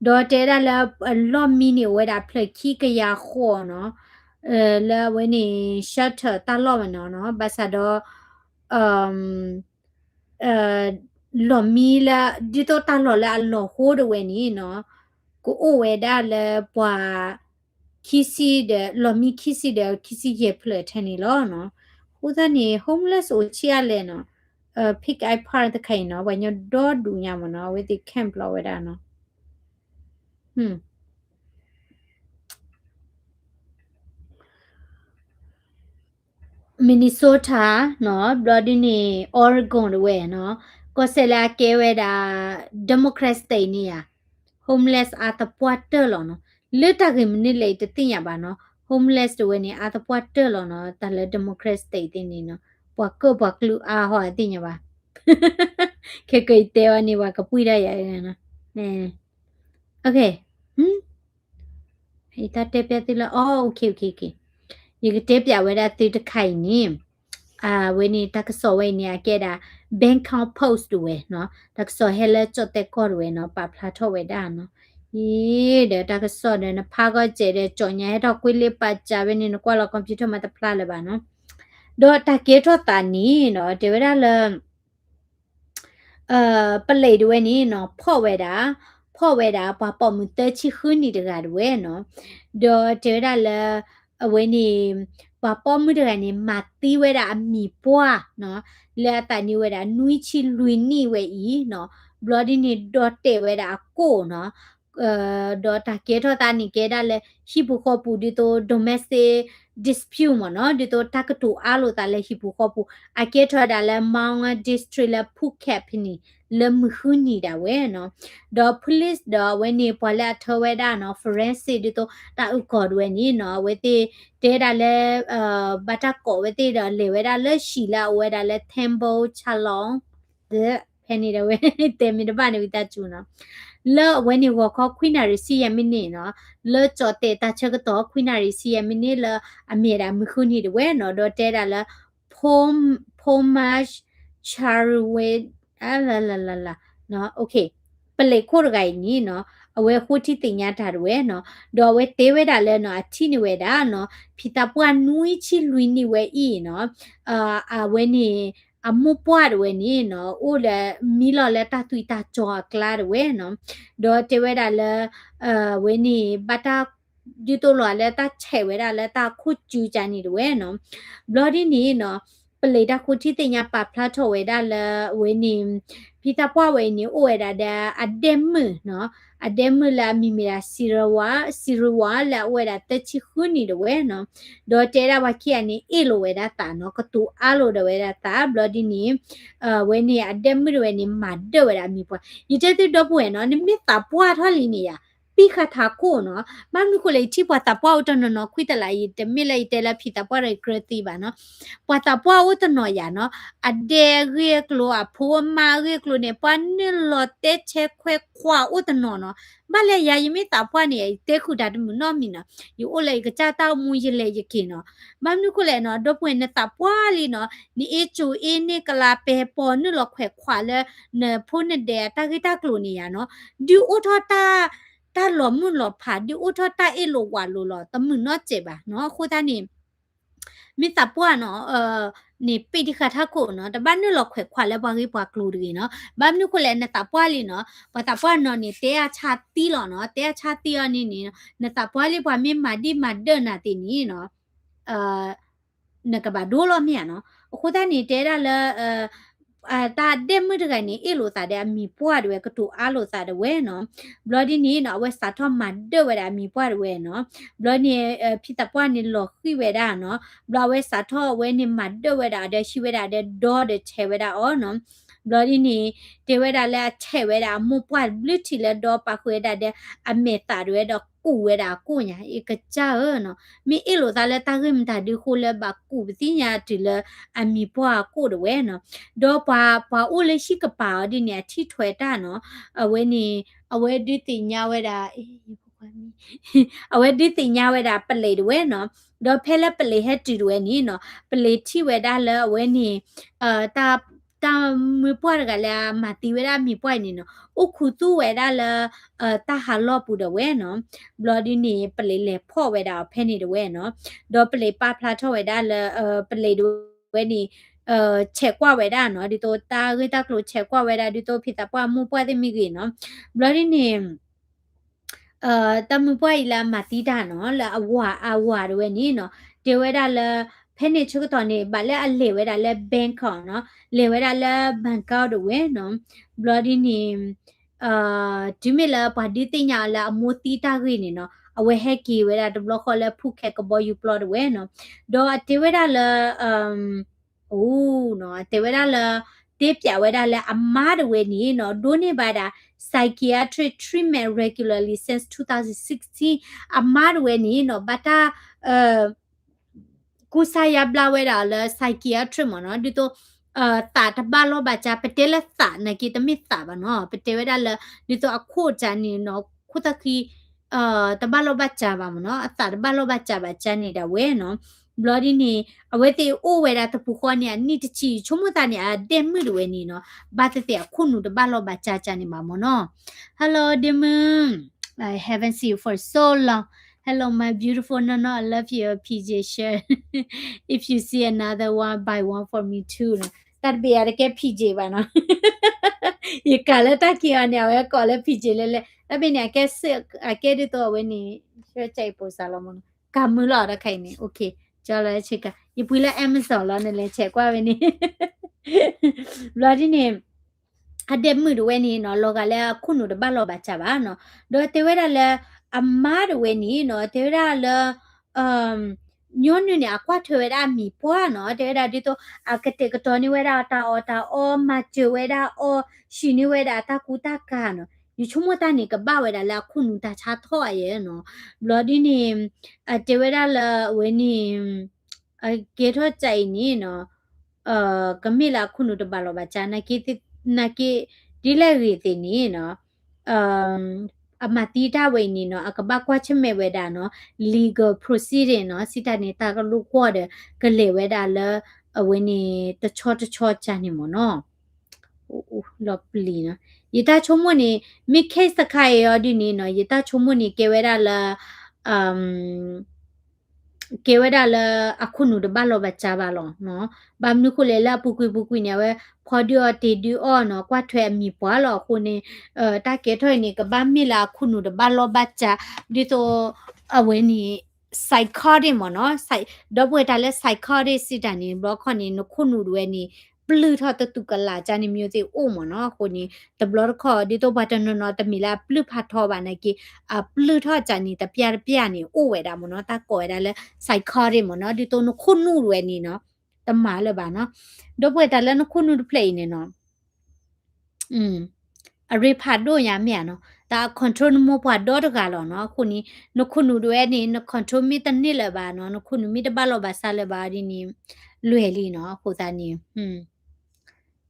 ဒီးတဲဒၣ်လၢ လီၢ်မံန့ၣ်အိၣ်ဝဲဒၣ်ဖျၢၣ်ခံကယၤဃိးနီၤ, လၢအဝဲန့ၣ် shelter တၢ်လီၢ်ဝဲနီၤနီၤ, ဘၣ်ဆၣ်ဒီး လီၢ်မံလၢ ဒ်သိးတၢ်လီၢ်လၢအလီၢ်ဟိတဝဲန့ၣ်နီၤ, ကအိၣ်ဝဲဒၣ်လၢပှၤ ခံဆံဒီး လီၢ်မံခံဆံဒီးခံဆံယဲၢ်ဖျၢၣ်ထဲန့ၣ်လီၤနီၤ. အဃိသတးန့ၣ် homeless အိၣ်ဆံးအါလဲၣ်နီၤ, Pig Eye Park တခါအံၤနီၤ ပှၤကညီဒီဒူၣ်ညါမ့ၢ်နီၤ, အဝဲသ့ၣ် camp လီၤဝဲဒၣ်နီၤ. Minnesota နီၤ, ဘျီဒ်န့ၣ် Oregon တဝဲနီၤ, ကီၢ်စဲၣ်လၢအကဲဝဲဒၣ် Democrat State န့ၣ်ဧါ, homeless အါသပှၢ်တၢၢ်လီၤနီၤ. လၢတၢ်ဂ့ၢ်မနုၤလဲၣ်အံၤတသ့ၣ်ညါဘၣ်နီၤ, homeless တဝဲန့ၣ် အါသပှၢ်တၢၢ်လီၤနီၤ, တၢ်လၢ Democrat State သ့ၣ်န့ၣ်နီၤ, ပှၤကၢၣ်ပှၤကျုအါဟီၣ်အသ့ၣ်ညါဘၣ်. ခဲကယတဲဝဲန့ၣ် ပှၤကပှံၢ်ဒၣ်ယၤနီၤ. Okay, ယတၢ်တဲပျဲသုလၢ အ okay, okay, okay. ယကတဲပျဲဝဲဒၣ်သုတခါအံၤန့ၣ်, အဝဲန့ၣ် တၢ်ကစီၣ်ဝဲအံၤန့ၣ် အကဲဒၣ် Bangkok Post တဝဲနီၤ, တၢ်ကစီၣ်ဟဲလၢကၠီၣ်တဲၣ်ကီၢ်တဝဲနီၤ, ပာ်ဖျါထီၣ်ဝဲဒၣ်နီၤ. အံၤဒီးတၢ်ကစီၣ်ဒီး နဖးဂီၢ်စဲးဒီး ကၠီၣ်ညါဟဲထီၣ်ကွ့လ့ပာ်စၢ်ဝဲန့ၣ် နကွၢ်လီၤ computer မၤတဖျါလၢၤဘၣ်နီၤ. ဒီးတၢ်ကဲထီၣ်သးန့ၣ်နီၤ တဲဝဲဒၣ်လၢ ပလံးတဝဲန့ၣ်နီၤ ဖီၣ်ဝဲဒၣ်, ဖီၣ်ဝဲဒၣ် ပှၤပိာ်မုၣ်သၢဆံဃုနံၣ်တဂၤတဝဲနီၤ. ဒီးတဲဝဲဒၣ်လၢ အဝဲန့ၣ် ပှၤပိာ်မုၣ်တဂၤန့ၣ် မၤသံဝဲဒၣ်အမံၤပှၢ်နီၤ, လၢအသးနံၣ်ဝဲဒၣ် နွံဆံလွံၢ်နံၣ်ဝဲအံၤနီၤ. ဘျီဒ်န့ၣ် ဒီးတဲာ်ဝဲဒၣ်အကိာ်နီၤ. ဒီးတၢ်ကဲထီၣ်သးန့ၣ် ကဲဒၣ်လၢဟံၣ်ပူၤဃီပူၤ ဒ်သိး domestic dispute မ့ၢ်နီၤ, ဒ်သိးတၢ်ကတိၤအါလိာ်သးလၢဟံၣ်ပူၤဃီပူၤ, အကဲထီၣ်ဝဲဒၣ်လၢ Mawngr District လၢ Phuket ဖဲန့ၣ် လၢမုၢ်ဃုနံၤဒၣ်ဝဲနီၤ. ဒီး police ဒီးအဝဲန့ၣ် ပှၤလၢအထၢဝဲဒၣ်နီၤ forensic ဒ်သိးတၢ်အုၣ်ကီၤတဝဲန့ၣ်နီၤ, အဝဲသ့ၣ်တဲဒၣ်လၢ ဘၣ်တၢ်ကိးဝဲသ့ၣ်ဒီး လဲၤဝဲဒၣ်လၢဟံၣ်လၢအအိၣ်ဝဲဒၣ်လၢ Temple Chalong ဒီး ဖဲန့ၣ်ဒၣ်ဝဲ တဲမ့ၢ်တဘၣ်န့ၣ် ဝံသးစူၤနီၤ. လၢအဝဲန့ၣ်ဂီၤခီခွံနၣ်ရံၣ်ဆံယဲၢ်မံးနံးနီၤ, လၢကၠီၣ်တဲၣ်တၢ်ဆၢကတီၢ်ခွံနၣ်ရံၣ်ဆံယဲၢ်မံးနံး လၢအမ့ၢ်ဒၣ်မုၢ်ဃုနံၤတဝဲနီၤ, ဒီးတဲဒၣ်လၢ Pom-, Pomach Charwe အလလလလ, ပလံးခိၣ်တဂၤအံၤန့ၣ်နီၤ, အဝဲဃိထံသ့ၣ်ညါတၢ်တဝဲနီၤ, ဒီးအဝဲတဲဝဲဒၣ်လၢနီၤ အထံၣ်န့ၢ်ဝဲဒၣ်နီၤ ဖံသးပှၢ်နွံဆံလွံၢ်နံၣ်ဝဲအံၤနီၤ, အဝဲန့ၣ် အမိၢ်ပှၢ်တဝဲန့ၣ်နီၤ အိၣ်လၢမံလီၤလၢတၢ်သွံၣ်တၢ်စီၤအကျါတဝဲနီၤ, ဒီးတဲဝဲဒၣ်လၢ အဝဲန့ၣ် ဘၣ်တၢ် ဒုးသိးလီၤလၢတၢ်ဆဲးဝဲဒၣ်လၢတၢ်ခိၣ်စုကါန့ၣ်တဝဲနီၤ, ဘျီဒ်န့ၣ်နီၤ ပလံးတၢ်ဃိထံသ့ၣ်ညါပာ်ဖျါထီၣ်ဝဲဒၣ်လၢအဝဲန့ၣ် ဖံသးပှၢ်ဝဲအံၤန့ၣ် အိၣ်ဝဲဒၣ်ဒီးအဒဲမုၣ်နီၤ, အဒဲမုၣ်လၢအမံၤမ့ၢ်ဒၣ် စံရဝါ, စံရဝါလၢအအိၣ်ဝဲဒၣ်သၢဆံဃုနံၣ်တဝဲနီၤ, ဒီးတဲဒၣ်ပှၤခံဂၤန့ၣ် အ့ၣ်လိာ်ဝဲဒၣ်သးနီၤ, ကတိၤအါလိာ်ဒီးဝဲဒၣ်သး, ဘျီဒ်န့ၣ် ဝဲန့ၣ် အဒဲမုၣ်တဝဲန့ၣ် မၤဒၢၣ်ဝဲဒၣ်အမံၤပှၢ်, ယတဲသုဒီပုၢ်ဝဲၢ်နီၤ, နမ့ၢ်သးပှၢ်ထီၣ်လံန့ၣ်ယၤ ပံၢ်ဃာ်ထးခိၣ်နီၤ, ဘၣ်မနုၤဃိလဲၣ် ယထံၣ်ပှၤသးပှၢ်အိၣ်တနီၤနီၤ ခွံတလးအံၤ တမ့ၢ်လၢယတဲလၢဖံသးပှၢ်ဒီးကြၢးသံဘၣ်နီၤ, ပှၤသးပှၢ်အိၣ်တနီၤယၤနီၤ, အဒဲအဂ့ၢ်အကျိၤ အဖိအမါအဂ့ၢ်အကျိၤန့ၣ် ပှၤနုာ်လီၤတဲဆဲးခွဲးခွးအိၣ်တနီၤနီၤ, ဘၣ်လဲၣ်ယၤ ယမ့ၢ်သးပှၢ်န့ၣ် ယတဲဃုာ်တၢ်တမုာ်နီတမံၤနီၤ, ယအိၣ်လၢယကစၢ်တၢ်အိၣ်မူယလဲၤယက့ၤနီၤ, ဘၣ်မနုၤဃိလဲၣ်နီၤ, ဒီပုၢ်ဝဲၢ်နသးပှၢ်လံနီၤ, နအ့ၣ်ကူအ့ၣ်န့ၢ်ကလၤပဲာ်ပီၤနုာ်လီၤခွဲးခွးလၢ နဖိနဒဲအတၢ်ဂ့ၢ်တၢ်ကျိၤန့ၣ်ယၤနီၤ, ဒုးအိၣ်ထီၣ်တၢ် တၢ်လီၤမုၢ်လီၤဖး ဒုးအိၣ်ထီၣ်တၢ်အ့ၣ်လိာ်ဝးလိာ်လီၤ တမုာ်နီတစဲးဘၣ်နီၤ, အဃိသတးန့ၣ် မ့ၢ်သးပှၢ်နီၤ န့ၣ် ပံၢ်တံၢ်ဃာ်ထးခိၣ်နီၤ, တဘၣ်နုာ်လီၤခွဲးခွးလၢပှၤဂ့ၢ်ပှၤကျိၤတဂ့ၤနီၤ, ဘၣ်မနုၤဃိလဲၣ် နသးပှၢ်လံနီၤ, ပှၤသးပှၢ်နီၤန့ၣ် တဲအါဆါသံလီၤနီၤ, တဲအါဆါသံအီၤန့ၣ်န့ၣ် နသးပှၢ်လံ ပှၤမ့ၢ်မၤဒံၣ်မၤဒၢၣ်နၤသ့ၣ်န့ၣ်နီၤ နကဘၣ်ဒိလီၤမ့ၢ်ဧါနီၤ, အဃိသတးန့ၣ် တဲဒၣ်လၢ တၢ်ဒဲမုၣ်တဂၤန့ၣ် အ့ၣ်လိာ်သးဒီးအမံၤပှၢ်တဝဲ ကတိၤအါလိာ်သးတဝဲနီၤ, ဘျီဒ်န့ၣ်နီၤ အဝဲစးထီၣ်မၤဒၢၣ်ဝဲဒၣ်အမံၤပှၢ်တဝဲနီၤ, ဘျီန့ၣ် ဖံသးပှၢ်န့ၣ်လီၤဃံၤဝဲဒၣ်နီၤ, ဘျီအဝဲစးထီၣ်အဝဲန့ၣ်မၤဒၢၣ်ဝဲဒၣ်ဒီးဟံးဝဲဒၣ်ဒီးဒီဒီးထဲးဝဲဒၣ်အီၤနီၤ, ဘျီဒ်န့ၣ် တဲဝဲဒၣ်လၢအထဲးဝဲဒၣ်အမိၢ်ပှၢ်ဘျုးထံးလၢဒီပာ်ဃုာ်ဝဲဒၣ်ဒီး အမဲာ်သးတဝဲဒီးကူးဝဲဒၣ်အကိၣ်ညါ အကစၢ်ဧၢနီၤ, မ့ၢ်အ့ၣ်လိာ်သးလၢတၢ်ဂ့ၢ်မတၤဒုးဃိလၢဘၣ်ကူးပသ့ၣ်ညါတုၤလၢအမံၤပှၢ်အကိၣ်တဝဲနီၤ, ဒီးပှၤ ပှၤအိၣ်လၢဟံၣ်ကပၤအီၤဒ်န့ၣ် အထံၣ်ထွဲတၢ်နီၤ, အဝဲန့ၣ် အဝဲဒုးသ့ၣ်ညါဝဲဒၣ် အဝဲဒုးသ့ၣ်ညါဝဲဒၣ်ပလံးတဝဲနီၤ, ဒီးဖဲလၢပလံးဟဲတုၤတဝဲန့ၣ်နီၤ, ပလံးထံၣ်ဝဲဒၣ်လၢအဝဲန့ၣ် တၢ် တၢ်မုၢ်ပှၢ်တဂၤလၢအမၤသံဝဲဒၣ်မံၤပှၢ်အံၤန့ၣ်နီၤ, အိၣ်ခူသူၣ်ဝဲဒၣ်လၢ တၢ်ဟးလီၢ်ပူၤဒီးဝဲနီၤ, ဘျီဒ်န့ၣ် ပလံးလဲၤဖီၣ်ဝဲဒၣ်အီၤဖဲန့ၣ်တဝဲနီၤ, ဒီးပလံးပာ်ဖျါထီၣ်ဝဲဒၣ်လၢ ပလံးတဝဲန့ၣ် ဆဲးကွၢ်ဝဲဒၣ်နီၤ, ဒ်သိးတၢ်ဂ့ၢ်တၢ်ကျိၤဆဲးကွၢ်ဝဲဒၣ် ဒ်သိးဖံသးပှၢ်မိၢ်ပှၢ်သ့ၣ်မ့ၢ်ဂ့ၤနီၤ, ဘျီဒ်န့ၣ် တၢ်မုၢ်ပှၢ်အံၤလၢအမၤသံတၢ်နီၤ လၢအဝၤအဝၤတဝဲန့ၣ်နီၤ, တဲဝဲဒၣ်လၢ ဖဲန့ၣ်ဆၢကတီၢ်န့ၣ် ဘၣ်လၢအလဲၤဝဲဒၣ်လၢ Bangkok နီၤ, လဲၤဝဲဒၣ်လၢ Bangkok တဝဲနီၤ, ဘျီဒ်န့ၣ် တုၤမ့ၢ်လၢပှၤဒုးသ့ၣ်ညါအီၤလၢအမိၢ်သံတၢ်ဂ့ၢ်န့ၣ်နီၤ, အဝဲဟဲက့ၤဝဲဒၣ်တဘျီဃီလၢ ဖူခဲကဘီယူၤပျီတဝဲနီၤ, ဒီးအတဲဝဲဒၣ်လၢ အိၣ်နီၤ, တဲဝဲဒၣ်လၢ တဲပၠးဝဲဒၣ်လၢအမါတဝဲန့ၣ်နီၤ ဒိးန့ၢ်ဘၣ်ဒၣ် psychiatric treatment regularly since two thousand sixteen, အမါတဝဲန့ၣ်နီၤ ဘၣ်တၢ် ကူစါယါဘျါဝဲဒၣ်လၢ psychiatric မ့ၢ်နီၤ, ဒ်သိး သးတဘၣ်လီၢ်ဘၣ်စၢ် ပတဲလၢသး နာ်က့တမ့ၢ်သးဘၣ်နီၤ, ပတဲဝဲဒၣ်လၢ ဒ်သိးအခိၣ်ကၢ်န့ၣ်နီၤ ခိၣ်သၣ်ဃံ တဘၣ်လီၢ်ဘၣ်စၢ်ဘၣ်မ့ၢ်နီၤ, အသးတဘၣ်လီၢ်ဘၣ်စၢ်ဘၣ်ကၢ်န့ၣ်ဒၣ်ဝဲနီၤ, ဘျီဒ်န့ၣ် အဝဲသ့ၣ်အိၣ်ဝဲဒၣ်တပူၤဃီန့ၣ် အနံၣ်တဆံ ဆိကမိၣ်သးန့ၣ် အဒဲမုၣ်တဝဲန့ၣ်နီၤ, ဘၣ်သ့ၣ်သ့ၣ်အခိၣ်နူာ်တဘၣ်လီၢ်ဘၣ်စၢ်ကၢ်န့ၣ်ဘၣ်မ့ၢ်နီၤ. Hello ဒဲမုၣ်, I haven't seen you for so long. Hello my beautiful နီၢ်နီၢ် I love you PJ shirt. If you see another one buy one for me too နီၤ, တၢ်တဘ့ၣ်အံၤတကဲ PJ ဘၣ်နီၤ, ယကးလၢတၢ်ခံအီၤန့ၣ် အဝဲကိးလၢ PJ လဲၣ်လဲၣ်, တၢ်ဘ့ၣ်န့ၣ် အကဲစ့ၢ် အကဲဒ်သိးအဝဲန့ၣ် ဆၢကၢ်အံၤပိစးလီၤမ့ၢ်နီၤ, ကးမုာ်လီၤတခါအံၤန့ၣ် okay, ကၠီလီၤဆ့ကၤ ယပှ့ၤလၢ Amazon လီၤ နလဲၤဆဲးကွၢ်ဝဲန့ၣ်, ဘျီဒ်န့ၣ် အဒဲမုၣ်တဝဲန့ၣ်နီၤ လီၤဂာ်လၢအခိၣ်နူာ်တဘၣ်လီၢ်ဘၣ်စၢ်ဘၣ်နီၤ, ဒီးတဲဝဲဒၣ်လၢ အမါတဝဲန့ၣ်နီၤ တဲဝဲဒၣ်လၢ ညီနုၢ်န့ၣ် အကွၢ်ထွဲဝဲဒၣ်အမံၤပှၢ်နီၤ, တဲဝဲဒၣ်ဒ်သိး အကတဲာ်ကတီၤန့ၢ်ဝဲဒၣ်တၢ်အီၣ်တၢ်အီ မၤစၢၤဝဲဒၣ်အီၤ ဟံးန့ၢ်ဝဲဒၣ်အတၢ်ကူတၢ်ကၤနီၤ, ယဆိကမိၣ်တၢ်န့ၣ် ကဘၣ်ဝဲဒၣ်လၢအခိၣ်နူာ်တၢ်ဆါထီၣ်အယဲနီၤ, ဘျီဒ်န့ၣ် အတဲဝဲဒၣ်လၢအဝဲန့ၣ် အကဲထီၣ်ကၢ်အံၤန့ၣ်နီၤ ကမ့ၢ်လၢအခိၣ်နူာ်တဘၣ်လီၢ်ဘၣ်စၢ် နာ်က့ ဒ်လဲၣ်ဂ့ၤသ့ၣ်န့ၣ်နီၤ အမၤသံတၢ်ဝဲအံၤန့ၣ်နီၤ အကဘၣ်ကွၢ်ဆၢၣ်မဲာ်ဝဲဒၣ်နီၤ legal proceeding နီၤ စံးတၢ်န့ၣ် တၢ်ကလိၣ်ကွီၢ်ဒီး ကလဲၤဝဲဒၣ်လၢ အဝဲန့ၣ် တဆီတဆီကၢ်န့ၣ်မ့ၢ်နီၤ လီၤပျံၤနီၤ ယတၢ်ဆိကမိၣ်န့ၣ် မ့ၢ် case တခါအံၤအီၤဒ်န့ၣ်နီၤ ယတၢ်ဆိကမိၣ်န့ၣ် ကဲဝဲဒၣ်လၢ ကဲဝဲဒၣ်လၢအခိၣ်နူာ်တဘၣ်လီၢ်ဘၣ်စၢ်ဘၣ်လီၤနီၤ. ဘၣ်မနုၤဃိလဲၣ် လၢအပူၤကွံာ်ပူၤကွံာ်န့ၣ် အဝဲဖီဒုးအီၣ်တ့ၢ်ဒုးအီၣ်နီၤ ကွၢ်ထွဲအမံၤပှၢ်လီၤအဃိန့ၣ် တၢ်ကဲထီၣ်အံၤန့ၣ် ကဘၣ်မ့ၢ်လၢအခိၣ်နူာ်တဘၣ်လီၢ်ဘၣ်စၢ် ဒ်သိး အဝဲန့ၣ် psychotic မ့ၢ်နီၤ ဒီပုၢ်ဝဲၢ်တၢ်လၢ psychotic စံးတၢ်န့ၣ် ဘျီခီန့ၣ် နခိၣ်နူာ်တဝဲန့ၣ် ပျုၢ်ထီၣ်တတူၢ်ကလာ်ကၢ်န့ၣ် မျိုးသ့ၣ်အိၣ်မ့ၢ်နီၤ. အဃိန့ၣ် တဘျီတခီၣ် ဒ်သိးပှၤတနီၤနီၤတမ့ၢ်လၢအပျုၢ်ဖးထီဘၣ်နာ်က့ အပျုၢ်ထီၣ်ကၢ်န့ၣ် တပျၢ်တပျၢ်န့ၣ် အိၣ်ဝဲဒၣ်မ့ၢ်နီၤ. တၢ်ကိးဝဲဒၣ်လၢ psychotic မ့ၢ်နီၤ. ဒ်သိးနခိၣ်နူာ်တဝဲန့ၣ်နီၤ တမၤလၢၤဘၣ်နီၤ. ဒီပုၢ်ဝဲၢ် တၢ်လၢနခိၣ်နူာ်တဖျၢၣ်အံၤန့ၣ်နီၤ အရ့ဖးဒိၣ်ညါမ့ၢ်ဧါနီၤ. တၢ်အ control နမိၢ်ပှၢ်ဒီတဂၤလီၤနီၤ. အဃိန့ၣ် နခိၣ်နူာ်ဒဝဲန့ၣ် န control မ့ၢ်တန့ၢ်လၢၤဘၣ်နီၤ, နခိၣ်နူာ်မ့ၢ်တဘၣ်လိာ်ဘၣ်စးလၢၤဘၣ်ဒ်န့ၣ် လွဲၢ်လံနီၤ. အဃိသတးန့ၣ်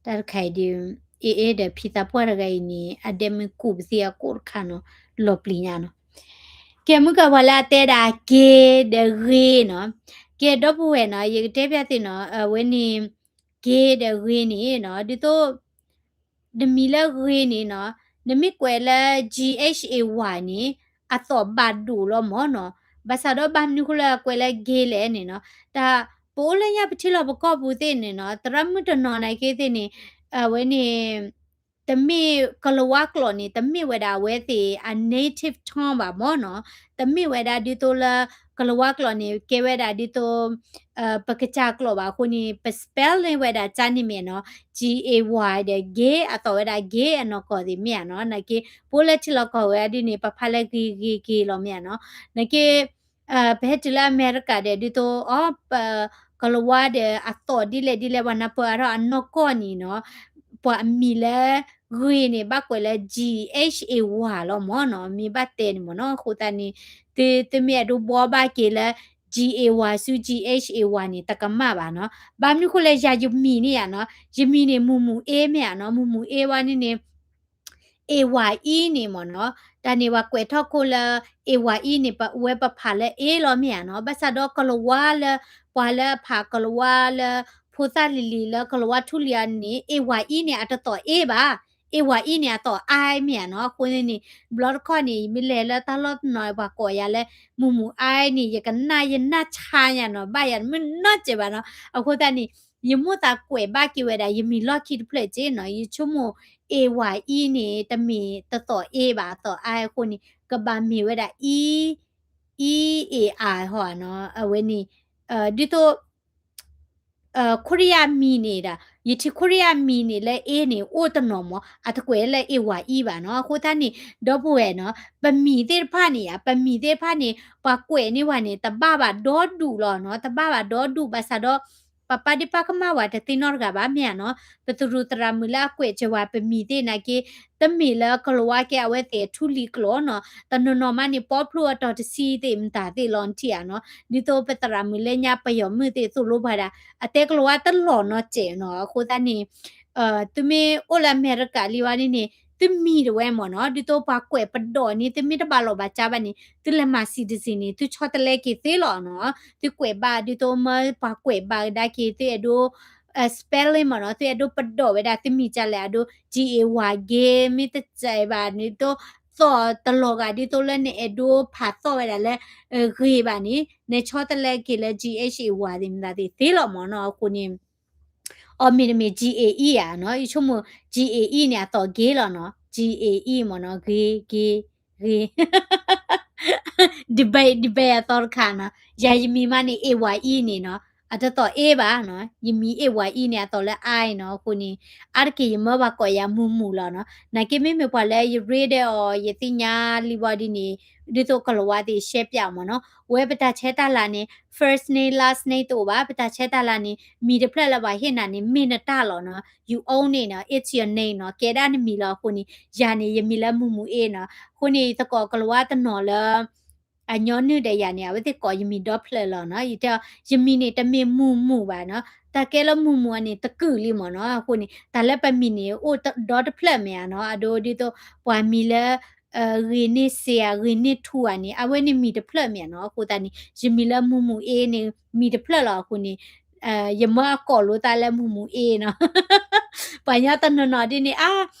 တၢ်တခါအံၤဒ် အ့ၣ်အ့ၣ်ဒီးဖံသးပှၢ်တဂၤအံၤန့ၣ် အဒဲမ့ၢ်ကူးပသံအကိၣ်တခါနီၤ, လီၤပျံၤညါနီၤ. ကဲ မုၢ်ကပှၤလၢအတဲဒၣ် gay ဒီး gay နီၤ. ကဲ ဒီပုၢ်ဝဲၢ်နီၤ, ယကတဲပျးသ့ၣ်နီၤ, အဝဲန့ၣ် gay ဒီး gay န့ၣ်နီၤ, ဒ်သိး နမံၤလၢ gay န့ၣ်နီၤ, နမ့ၢ်ကွဲးလၢ G H A Y န့ၣ် အသီၣ်ဘၣ်ဒိၣ်လီၤမ့ၢ်နီၤ. ဘၣ်ဆၣ်ဒီးဘၣ်မနုၤဃိလၢအကွဲးလၢ gay လဲၣ်န့ၣ်နီၤ, တၢ်ပအိၣ်လၢညါပထံလီၢ်ပကီၢ်ပူၤသ့ၣ်န့ၣ်နီၤ, သရၣ်မုၣ်တနီၤနာ်က့သ့ၣ်န့ၣ် အဝဲန့ၣ် တမ့ၢ်ကလၤဝါကျိာ်န့ၣ် တမ့ၢ်ဝဲဒၣ်အဝဲသ့ၣ်အ native tongue ဘၣ်မ့ၢ်နီၤ. တမ့ၢ်ဝဲဒၣ်ဒ်သိးလၢ ကလၤဝါကျိာ်န့ၣ် ကဲဝဲဒၣ်ဒ်သိး ပကစၢ်ကျိာ်ဘၣ်အဃိန့ၣ် ပ spelling ဝဲဒၣ်ကၢ်န့ၣ်မ့ၢ်နီၤ, G A Y ဒီး gay အသီၣ်ဝဲဒၣ် gay အနီၢ်ကီၢ်သ့ၣ်မ့ၢ်ဧါနီၤ. နာ်က့ ပအိၣ်လၢထံလီၢ်ကီၢ်ဝဲဒ်န့ၣ် ပဖးလၢ gay gay gay လီၤမ့ၢ်ဧါနီၤ. နာ်က့ ပဟဲတုၤလၢအမဲရကၤဒီး ဒ်သိး အီ ပ ကလၤဝါဒီးအသီၣ်ဒ်လဲၣ်ဒ်လဲၣ် ပှၤနၢ်ပၢၢ်အါထီၣ်အနီၢ်ကီၢ်န့ၣ်နီၤ, ပှၤအမံၤလၢ gay န့ၣ် ဘၣ်ကွဲးလၢ G H A Y လီၤမ့ၢ်နီၤ, မ့ၢ်ဘၣ်တဲန့ၣ်မ့ၢ်နီၤ. အဃိသတးန့ၣ် သု သုမ့ၢ်အဲၣ်ဒိးဘှီဘၣ်က့ၤလၢ G A Y ဆူ G H A Y န့ၣ် တကမၣ်ဘၣ်နီၤ. ဘၣ်မနုၤဃိလဲၣ် ယၤယမံၤန့ၣ်ဧါနီၤ, ယမံၤန့ၣ် မူၤမူၤအ့မ့ၢ်ဧါနီၤ, မူၤမူၤအ့ဝဲန့ၣ်န့ၣ် A Y E န့ၣ်မ့ၢ်နီၤ, တၢ်န့ၣ်ပှၤကွဲးထီၣ်ခိၣ်လၢ A Y E န့ၣ် ပဝဲပဖးလၢ A လီၤမ့ၢ်ဧါနီၤ. ဘၣ်ဆၣ်ဒီးကလၤဝါလၢ ပှၤလၢအဖးကလၤဝါလၢ ဖိသၣ်လံၤလံၤလၢကလၤဝါထူလံၤအီၤန့ၣ် A Y E န့ၣ် အတသီၣ် A ဘၣ်, A Y E န့ၣ် အသီၣ် I မ့ၢ်ဧါနီၤ. အဃိန့ၣ်န့ၣ် ဘျီတခီၣ်န့ၣ် ယမ့ၢ်လဲၤလၢတၢ်လီၢ်တနီၤ ပှၤကိးယၤလၢ မူၤမူၤ I န့ၣ် ယကနၣ်ယနၢ်ဆါညါနီၤ, ဘၣ်ယၤမုၢ်နီၢ်စဲးဘၣ်နီၤ. အဃိသတးန့ၣ် ယမိၣ်သးကွဲးဘၣ်က့ၤဝဲဒၣ် ယမံၤလီၢ်ခံတဖျၢၣ်က့နီၤ, ယဆိကမိၣ် A Y E န့ၣ် တမ့ၢ်တသီၣ် A ဘၣ် အသီၣ် I အဃိန့ၣ် ကဘၣ်မ့ၢ်ဝဲဒၣ် E, E A I ဟီနီၤ. အဝဲန့ၣ် ဒ်သိး ခိရံယါမံၤန့ၣ်ဒၣ် ယထံၣ်ခိရံယါမံၤန့ၣ်လၢ A န့ၣ် အိၣ်တနီၤမ့ၢ် အတကွဲးလၢ A Y E ဘၣ်နီၤ. အဃိသတးန့ၣ် ဒီပုၢ်ဝဲၢ်နီၤ, ပမံၤသ့ၣ်တဖၣ်န့ၣ်ဧါ, ပမံၤသ့ၣ်တဖၣ်န့ၣ် ပှၤကွဲးန့ၢ်ဝဲန့ၣ် တဘၣ်ဘၣ်ဒီဒူၣ်လီၤနီၤ, တဘၣ်ဘၣ်ဒီဒူၣ် ဘၣ်ဆၣ်ဒီး ပပာ်ဒ့ၣ်ပာ်ကမၣ်ဝဲတသ့နီတဂၤဘၣ်မ့ၢ်ဧါနီၤ. ပသရူးသရၣ်မုၣ်လၢအကွဲးစၢၤဝဲပမံၤသ့ၣ်နာ်က့ တမ့ၢ်လၢကလၤဝါကဲအဝဲသ့ၣ်ထူလံၤကျိာ်နီၤ, တနီၤနီၤမးန့ၣ် ပီဖျိအတီၤတဆံသ့ၣ်မတၤသ့ၣ်လီၤနထံၣ်ဧါနီၤ. ဒ်သိးပသရၣ်မုၣ်လၢညါပယီၤမုၣ်သ့ၣ်သိၣ်လိပှၤဒၣ် အတဲကလၤဝါတလီၢ်နီတစဲးနီၤ. အဃိသတးန့ၣ် သုမ့ၢ်အိၣ်လၢအမဲရကၤလံဝဲန့ၣ်န့ၣ် သုမံၤတဝဲမ့ၢ်နီၤ, ဒ်သိးပှၤကွဲးပဒိၣ်န့ၣ် သုမ့ၢ်တဘၣ်လိာ်ဘၣ်စးဘၣ်န့ၣ် သုလဲၤမၤစံးတစံးန့ၣ် သုဆီတလဲက့ၤသ့လီၤနီၤ. သုကွဲးဘၣ်ဒ်သိးမ့ၢ်ပှၤကွဲးဘၣ်ကဒါက့ၤ သုအဲၣ်ဒိး spelling မ့ၢ်နီၤ, သုအဲၣ်ဒိးပဒိၣ်ဝဲဒၣ်သုမံၤကလဲၣ် အဒိ G A Y gay မ့ၢ်တစဲးဘၣ်န့ၣ် ဒ်သိးသီၣ်တလီၤဂာ်ဒ်သိးလၢနအဲၣ်ဒိးဖးသီၣ်ဝဲဒၣ်လၢ gay ဘၣ်န့ၣ် နဆီတလဲက့ၤလၢ G H A Y သ့ၣ်မတၤသ့ၣ်သ့လီၤမ့ၢ်နီၤ. အဃိန့ၣ် အီၤမ့ၢ်တမ့ၢ် G A E ဧါနီၤ, ယဆိကမိၣ် G A E န့ၣ် အသီၣ် gay လီၤနီၤ, G A E မ့ၢ်နီၤ, gay gay gay debate debate အသီတခါနီၤ, ယၤယမံၤမးန့ၣ် A Y E န့ၣ်နီၤ, အတသီၣ် A ဘၣ်နီၤ, ယမံၤ A Y E န့ၣ် အသီၣ်လၢ I နီၤ, အဃိန့ၣ် အါတက့ၢ်ယမၢပှၤကိးယၤမုၢ်မုၢ်လီၤနီၤ, နာ်က့မ့မ့ၢ်ပှၤလၢယရ့ဒီးအီၤ ယသ့ၣ်ညါလံဘီဒ်န့ၣ်, ဒ်သိးကလၤဝါသ့ၣ်ရှဲပၠးမ့ၢ်နီၤ, ဝဲပတၢ်ဆဲးတၢ်လၤန့ၣ် first name last name တအိၣ်ဘၣ်, ပတၢ်ဆဲးတၢ်လၤန့ၣ် မံၤတဖျၢၣ်လၢပှၤဟ့ၣ်နၤန့ၣ် မ့ၢ်နတၢ်လီၤနီၤ, you own it နီၤ, it's your name နီၤ, ကဲဒၣ်နမံၤလီၤအဃိန့ၣ်, ယၤန့ၣ် ယမံၤလၢမုၢ်မုၢ် A နီၤ, အဃိန့ၣ် ယသကိးကလၤဝါတနီၤလၢ အညီနုၢ်ဒီးယၤန့ၣ် အဝဲသ့ၣ်ကိးယမံၤဒီဖျၢၣ်လီၤနီၤ, ယတဲအီၤ ယမံၤန့ၣ် တမ့ၢ်မုၢ်မုၢ်ဘၣ်နီၤ, တၢ်ကဲလၢမုၢ်မုၢ်အန့ၣ် တကုာ်လံမ့ၢ်နီၤ, အဃိန့ၣ် တၢ်လၢပမံၤန့ၣ် အိၣ်ဒီတဖျၢၣ်မ့ၢ်ဧါနီၤ, အဒိဒ်သိး ပှၤမံၤလၢ ဂ့ၤန့ၢ်စ့ဧါ ဂ့ၤန့ၢ်ထူဧါန့ၣ် အဝဲန့ၣ်မံၤတဖျၢၣ်မ့ၢ်ဧါနီၤ, အဃိသတးန့ၣ် ယမံၤလၢမုၢ်မုၢ် A န့ၣ် မံၤတဖျၢၣ်လီၤ, အဃိန့ၣ် ယမၢအကိးလိာ်သးလၢမုၢ်မုၢ် A နီၤ, ပှၤညီတနီၤနီၤဒ်န့ၣ် အါ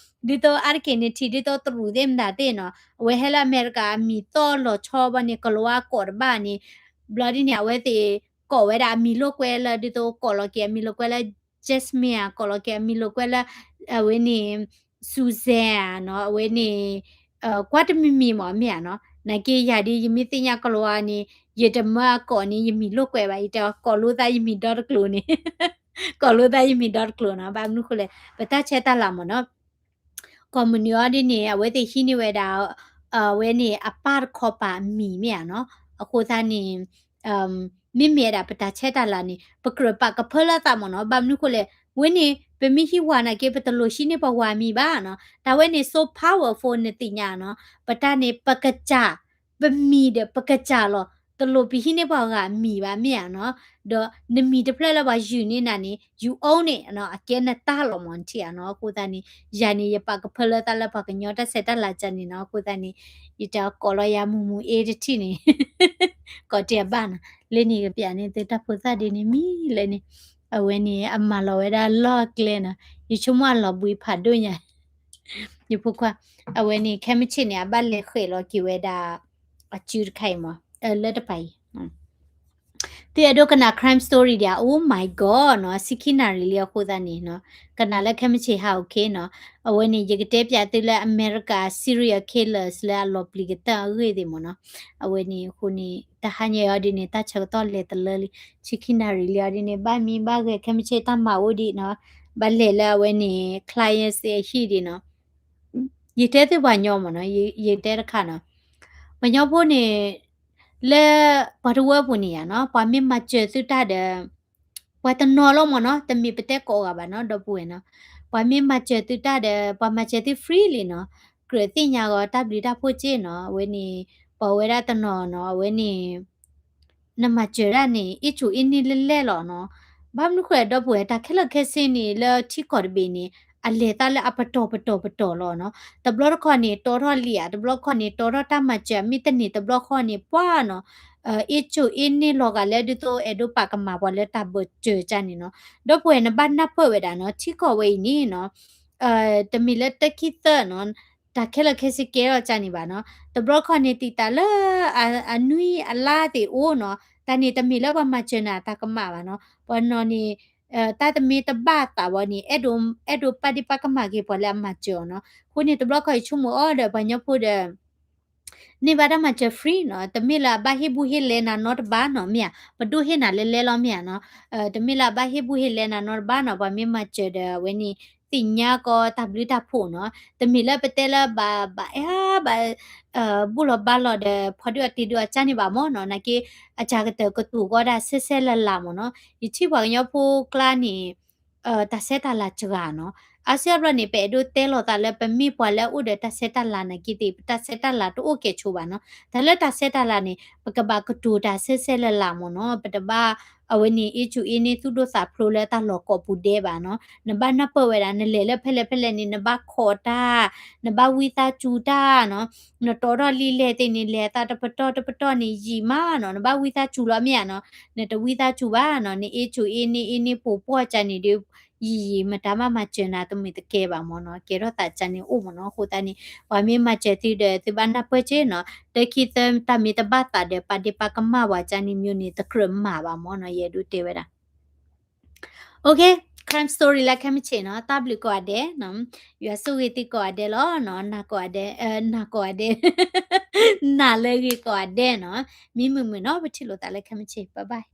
ဒ်သိးအါတက့ၢ်န့ၣ် ထံၣ်ဒ်သိးတရူးသ့ၣ်မတၤသ့ၣ်နီၤ, အဝဲဟဲလၢအမဲရကၤအမံၤသီၣ်လီၤဆီဘၣ်န့ၣ် ကလၤဝါကိးတဘၣ်န့ၣ်, ဘျီဒ်န့ၣ် အဝဲသ့ၣ်ကိးဝဲဒၣ်အမံၤလိာ်ကွဲလၢ ဒ်သိးကိးလီၤက့ၤအမံၤလိာ်ကွဲလၢ Jasmine ဧါ, ကိးလီၤက့ၤအမံၤလိာ်ကွဲလၢ အဝဲန့ၣ် Susan ဧါနီၤ, အဝဲန့ၣ် ကွၢ်တမံၤမံၤမ့ၢ်မ့ၢ်ဧါနီၤ, နာ်က့ယၤဒ်ယမ့ၢ်သ့ၣ်ညါကလၤဝါန့ၣ် ယတမၢအကိးန့ၣ် ယမံၤလိာ်ကွဲဘၣ်, ယတဲအီၤကိးလိာ်သးယမံၤဒီတကျိၤန့ၣ် ကိးလိာ်သးယမံၤဒီတကျိၤနီၤ, ဘၣ်မနုၤဃိလဲၣ် ပတၢ်ဆဲးတၢ်လၤမ့ၢ်နီၤ, ကိးမုၢ်နံၤအီၤဒ်န့ၣ် အဝဲသ့ၣ်ဟံးန့ၢ်ဝဲဒၣ် အဝဲန့ၣ် အပၢ်တခီပၤအမံၤမ့ၢ်ဧါနီၤ, အဃိသတးန့ၣ် မ့မ့ၢ်ဝဲဒၣ်ပတၢ်ဆဲးတၢ်လၤန့ၣ် ပကြၢးပာ်ကဖၢလၢသးမ့ၢ်နီၤ, ဘၣ်မနုၤဃိလဲၣ် ဝဲန့ၣ် ပမ့ၢ်ဟံးဝၤနာ်က့ ပတလိၣ်ဟံးန့ၢ်ပှၤဝၤမံၤဘၣ်နီၤ, တၢ်ဝဲန့ၣ် so powerful နသ့ၣ်ညါနီၤ, ပတၢ်န့ၣ် ပကစၢ် ပမံၤဒီးပကစၢ်လီၤ, တလိၣ်ပဟံးန့ၢ်ပှၤဂၤမံၤဘၣ်မ့ၢ်ဧါနီၤ, ဒီးနမံၤတဖျၢၣ်လၢပှၤယုၢ်န့ၢ်နၤန့ၣ် you own it နီၤ, အကဲနတၢ်လီၤမ့ၢ်နထံၣ်ဧါနီၤ, အဃိသတးန့ၣ် ယၤန့ၣ် ယပာ်ကဖၢလၢသးလၢပှၤကညီတၢ်ဆဲးတၢ်လၤကၢ်န့ၣ်နီၤ, အဃိသတးန့ၣ် ယတဲကိးလီၤယၤမူမူအ့တထံၣ်န့ၣ် ကိးတ့ၢ်အဘၣ်နီၤ, လၢန့ၣ်ကပျးန့ၣ် သုတၢ်ဖိသၣ်ဒ်န့ၣ်မံၤလၢန့ၣ်, အဝဲန့ၣ် အမၤလီၤဝဲဒၣ်လီၢ်အကျဲနီၤ, ယဆိကမိၣ်အလီၤဘှံးဖးဒိၣ်ညါ ယဖိခွါ, အဝဲန့ၣ် ခဲမုၢ်ဆ့ၣ်န့ၣ် အဘၣ်လဲၤဃဲးလီၤက့ၤဝဲဒၣ် အစုတခါအံၤမ့ၢ်, လၢတပၤအံၤ, သုအဲၣ်ဒိးကနၣ် crime story ဒံးဧါ, Oh my god နီၤ, ဆံခံနၣ်ရံၣ်လံအဃိသတးန့ၣ်နီၤ, ကနၣ်လၢခဲမုၢ်ဆ့ၣ်ဟး okay နီၤ, အဝဲန့ၣ် ယကတဲပျးသုလၢအမဲရကၤ serial killers လၢအလီၤပျံၤကတၢၢ်အဂ့ၢ်သ့ၣ်မ့ၢ်နီၤ, အဝဲန့ၣ်အဃိန့ၣ် တဟါညါအံၤဒ်န့ၣ် တၢ်ဆၢကတီၢ်လဲၤတလၢလံ, ဆံခံနၣ်ရံၣ်လံအီၤဒ်န့ၣ် ဘၣ်မံဘၣ်ဂဲၤ ခဲမုၢ်ဆ့ၣ်တၢ်မၤအိၣ်ဒံးနီၤ, ဘၣ်လဲၤလၢအဝဲန့ၣ် clients အဟံၣ်ဒံးနီၤ ယတဲသုပှၤကညီမ့ၢ်နီၤ, ယတဲတခါနီၤ, ပှၤကညီဖိန့ၣ် လၢပှၤတဝၢပူၤန့ၣ်ယါနီၤ, ပှၤမ့ၢ်မၤစၢၤသုတၢ်ဒီး ပှၤတနီၤလီၤမ့ၢ်နီၤ, တမ့ၢ်ပတဲကိးဂၤဘၣ်နီၤ, ဒီပုၢ်ဝဲၢ်နီၤ, ပှၤမ့ၢ်မၤစၢၤသုတၢ်ဒီး ပှၤမၤစၢၤသု free လံနီၤ, ကြၢးသ့ၣ်ညါဂီၤတၢ်ဘျုးတၢ်ဖှိၣ်က့နီၤ, အဝဲန့ၣ် ပှၤဝဲဒၣ်တနီၤနီၤ, အဝဲန့ၣ် နမၤစၢၤဒၣ်န့ၣ် အ့ၣ်ကူအ့ၣ်န့ၢ်လဲၣ်လဲၣ်လီၤနီၤ, ဘၣ်မနုၤဃိလဲၣ် ဒီပုၢ်ဝဲၢ် တၢ်ခဲလၢာ်ခဲဆ့န့ၣ် လၢထံကီၢ်တဘ့ၣ်န့ၣ် အလဲၤသးလၢအပတီၢ်ပတီၢ်ပတီၢ်လီၤနီၤ, တဘျီတခီၣ်န့ၣ် တီထီၣ်လံဧါ, တဘျီတခီၣ်န့ၣ် တီထီၣ်တၢ်မၤစၢၤ မ့ၢ်တန့ၢ်တဘျီတခီၣ်န့ၣ် ပှၤနီၤ အ့ၣ်ကူအ့ၣ်န့ၢ်လီၤဂာ်လၢဒ်သိးအဲၣ်ဒိးပာ်ကမၣ်ပှၤလၢတၢ်ဘၢၣ်စၢၤကၢ်န့ၣ်နီၤ, ဒီပုၢ်ဝဲၢ် နဘၣ်နၢ်ပၢၢ်ဝဲဒၣ်နီၤ, ထံကီၢ်ဝဲအံၤန့ၣ်နီၤ တမ့ၢ်လၢတခံသၢနီၤ, တၢ်ခဲလၢာ်ခဲဆ့ကဲထီၣ်ကၢ်န့ၣ်ဘၣ်နီၤ, တဘျီတခီၣ်န့ၣ် တံာ်တာ်လၢ အနွံအလါသ့ၣ်အိၣ်နီၤ, တၢ်န့ၣ်တမ့ၢ်လၢပှၤမၤစၢၤနၤတၢ်ကမၣ်ဘၣ်နီၤ, ပှၤနီၤန့ၣ် တၢ်တမ့ၢ်တဘၣ်သးဝဲန့ၣ် အဲၣ်ဒိးပာ်ဒ့ၣ်ပာ်ကမၣ်က့ၤပှၤလၢအမၤစၢၤအီၤနီၤ, အဃိန့ၣ် တဘျီခီၣ်အံၤဆိကမိၣ်အီၤဒီးပှၤကညီဖိဒီး န့ၢ်ဘၣ်တၢ်မၤစၢၤ free နီၤ, တမ့ၢ်လၢအဘၣ်ဟ့ၣ်ဘူၣ်ဟ့ၣ်လဲနၤနီတဘ့ၣ်နီၤ မ့ၢ်ဧါ, ပဒိၣ်ဟ့ၣ်နၤလဲလဲလီၤ မ့ၢ်ဧါနီၤ, တမ့ၢ်လၢအဘၣ်ဟ့ၣ်ဘူၣ်ဟ့ၣ်လဲနၤနီတဘ့ၣ်နီၤ, ပှၤမ့ၢ်မၤစၢၤဒီးအဝဲန့ၣ် သ့ၣ်ညါကီးတၢ်ဘျုးတၢ်ဖှိၣ်နီၤ, တမ့ၢ်လၢပတဲလၢဘၣ် ဘၣ်အဲၣ်ဘၣ် ဘူၣ်လီၤဘါလီၤဒီး ဖီဒုၣ်အတ့ဒုၣ်အကၢ်န့ၣ်ဘၣ်မ့ၢ်နီၤ, နာ်က့ အစှၤကတၢၢ်ကတိၤကီးဒၣ်ဆဲးဆဲးလၤလၤမ့ၢ်နီၤ, ယထံၣ်ပှၤကညီဖိကျါန့ၣ် တၢ်ဆဲးတၢ်လၤစှၤနီၤ, အါစုအါဘျီန့ၣ် ပအဲၣ်ဒိးတဲလိာ်သးလၢပမ့ၢ်ပှၤလၢအအိၣ်ဒီးတၢ်ဆဲးတၢ်လၤနာ်က့သ့ၣ် ပတၢ်ဆဲးတၢ်လၤတအိၣ်ကဲၣ်ဆိးဘၣ်နီၤ, တၢ်လၢတၢ်ဆဲးတၢ်လၤန့ၣ် ပကဘၣ်ကတိၤတၢ်ဆဲးဆဲးလၤလၤမ့ၢ်နီၤ, ပတဘၣ် အဝဲန့ၣ် အ့ၣ်ကူအ့ၣ်န့ၢ်သူၣ်ဒိၣ်သးဖျိးလၢတၢ်လီၢ်ကိးပူၤဒဲးဘၣ်နီၤ, နဘၣ်နၢ်ပၢၢ်ဝဲဒၣ် နလဲၤလၢဖဲလဲၣ်ဖဲလဲၣ်န့ၣ် နဘၣ်ခိးတၢ်, နဘၣ်ဝံသးစူၤတၢ်နီၤ, နတီထီၣ်လံလဲၣ်သ့ၣ်န့ၣ် လဲၤသးတပတီၢ်တပတီၢ်န့ၣ်ယံာ်မးနီၤ, နဘၣ်ဝံသးစူၤလီၤမ့ၢ်ဧါနီၤ, နတဝံသးစူၤဘၣ်နီၤ, နအ့ၣ်ကူအ့ၣ်န့ၢ်အ့ၣ်န့ၢ်ပိာ်ပှီၢ်ကၢ်န့ၣ်ဒီး ယံာ်ယံာ်မတၤမးမၤစၢၤနၤတမုာ်တကဲဘၣ်မ့ၢ်နီၤ, ကဲထီၣ်သးကၢ်န့ၣ်အိၣ်မ့ၢ်နီၤ, အဃိသတးန့ၣ် ပှၤမ့ၢ်မၤစၢၤသုဒီး သုဘၣ်နၢ်ပၢၢ်က့နီၤ, တခံသၢတၢ်မ့ၢ်တဘၣ်သးဒီး ပာ်ဒ့ၣ်ပာ်ကမၣ်ပှၤကၢ်န့ၣ် မျိုးန့ၣ် တကြၢးမၤဘၣ်မ့ၢ်နီၤ, ယအဲၣ်ဒိးတဲဝဲဒၣ် Okay, crime story လၢခဲမုၢ်ဆ့ၣ်နီၤ, တၢ်ဘျုးကိးဂၤဒဲးနီၤ, ယွၤဆိၣ်ဂ့ၤသုကိးဂၤဒဲးလီၤနီၤ, နၤကိးဂၤဒဲး, နၤကိးဂၤဒဲး, နၤလၢအဂ့ၤကိးဂၤဒဲးနီၤ, မံမုာ်မုာ်နီၤ, ပထံၣ်လိာ်သးလၢခဲမုၢ်ဆ့ၣ်, bye bye,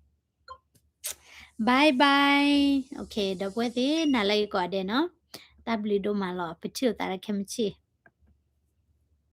bye bye, okay, ဒီပုၢ်ဝဲၢ်သ့ၣ် နၤလၢအဂ့ၤကိးဂၤဒဲးနီၤ, တၢ်ဘျုးဒိၣ်မးလီၤ, ပထံၣ်လိာ်သးလၢခဲမုၢ်ဆ့ၣ်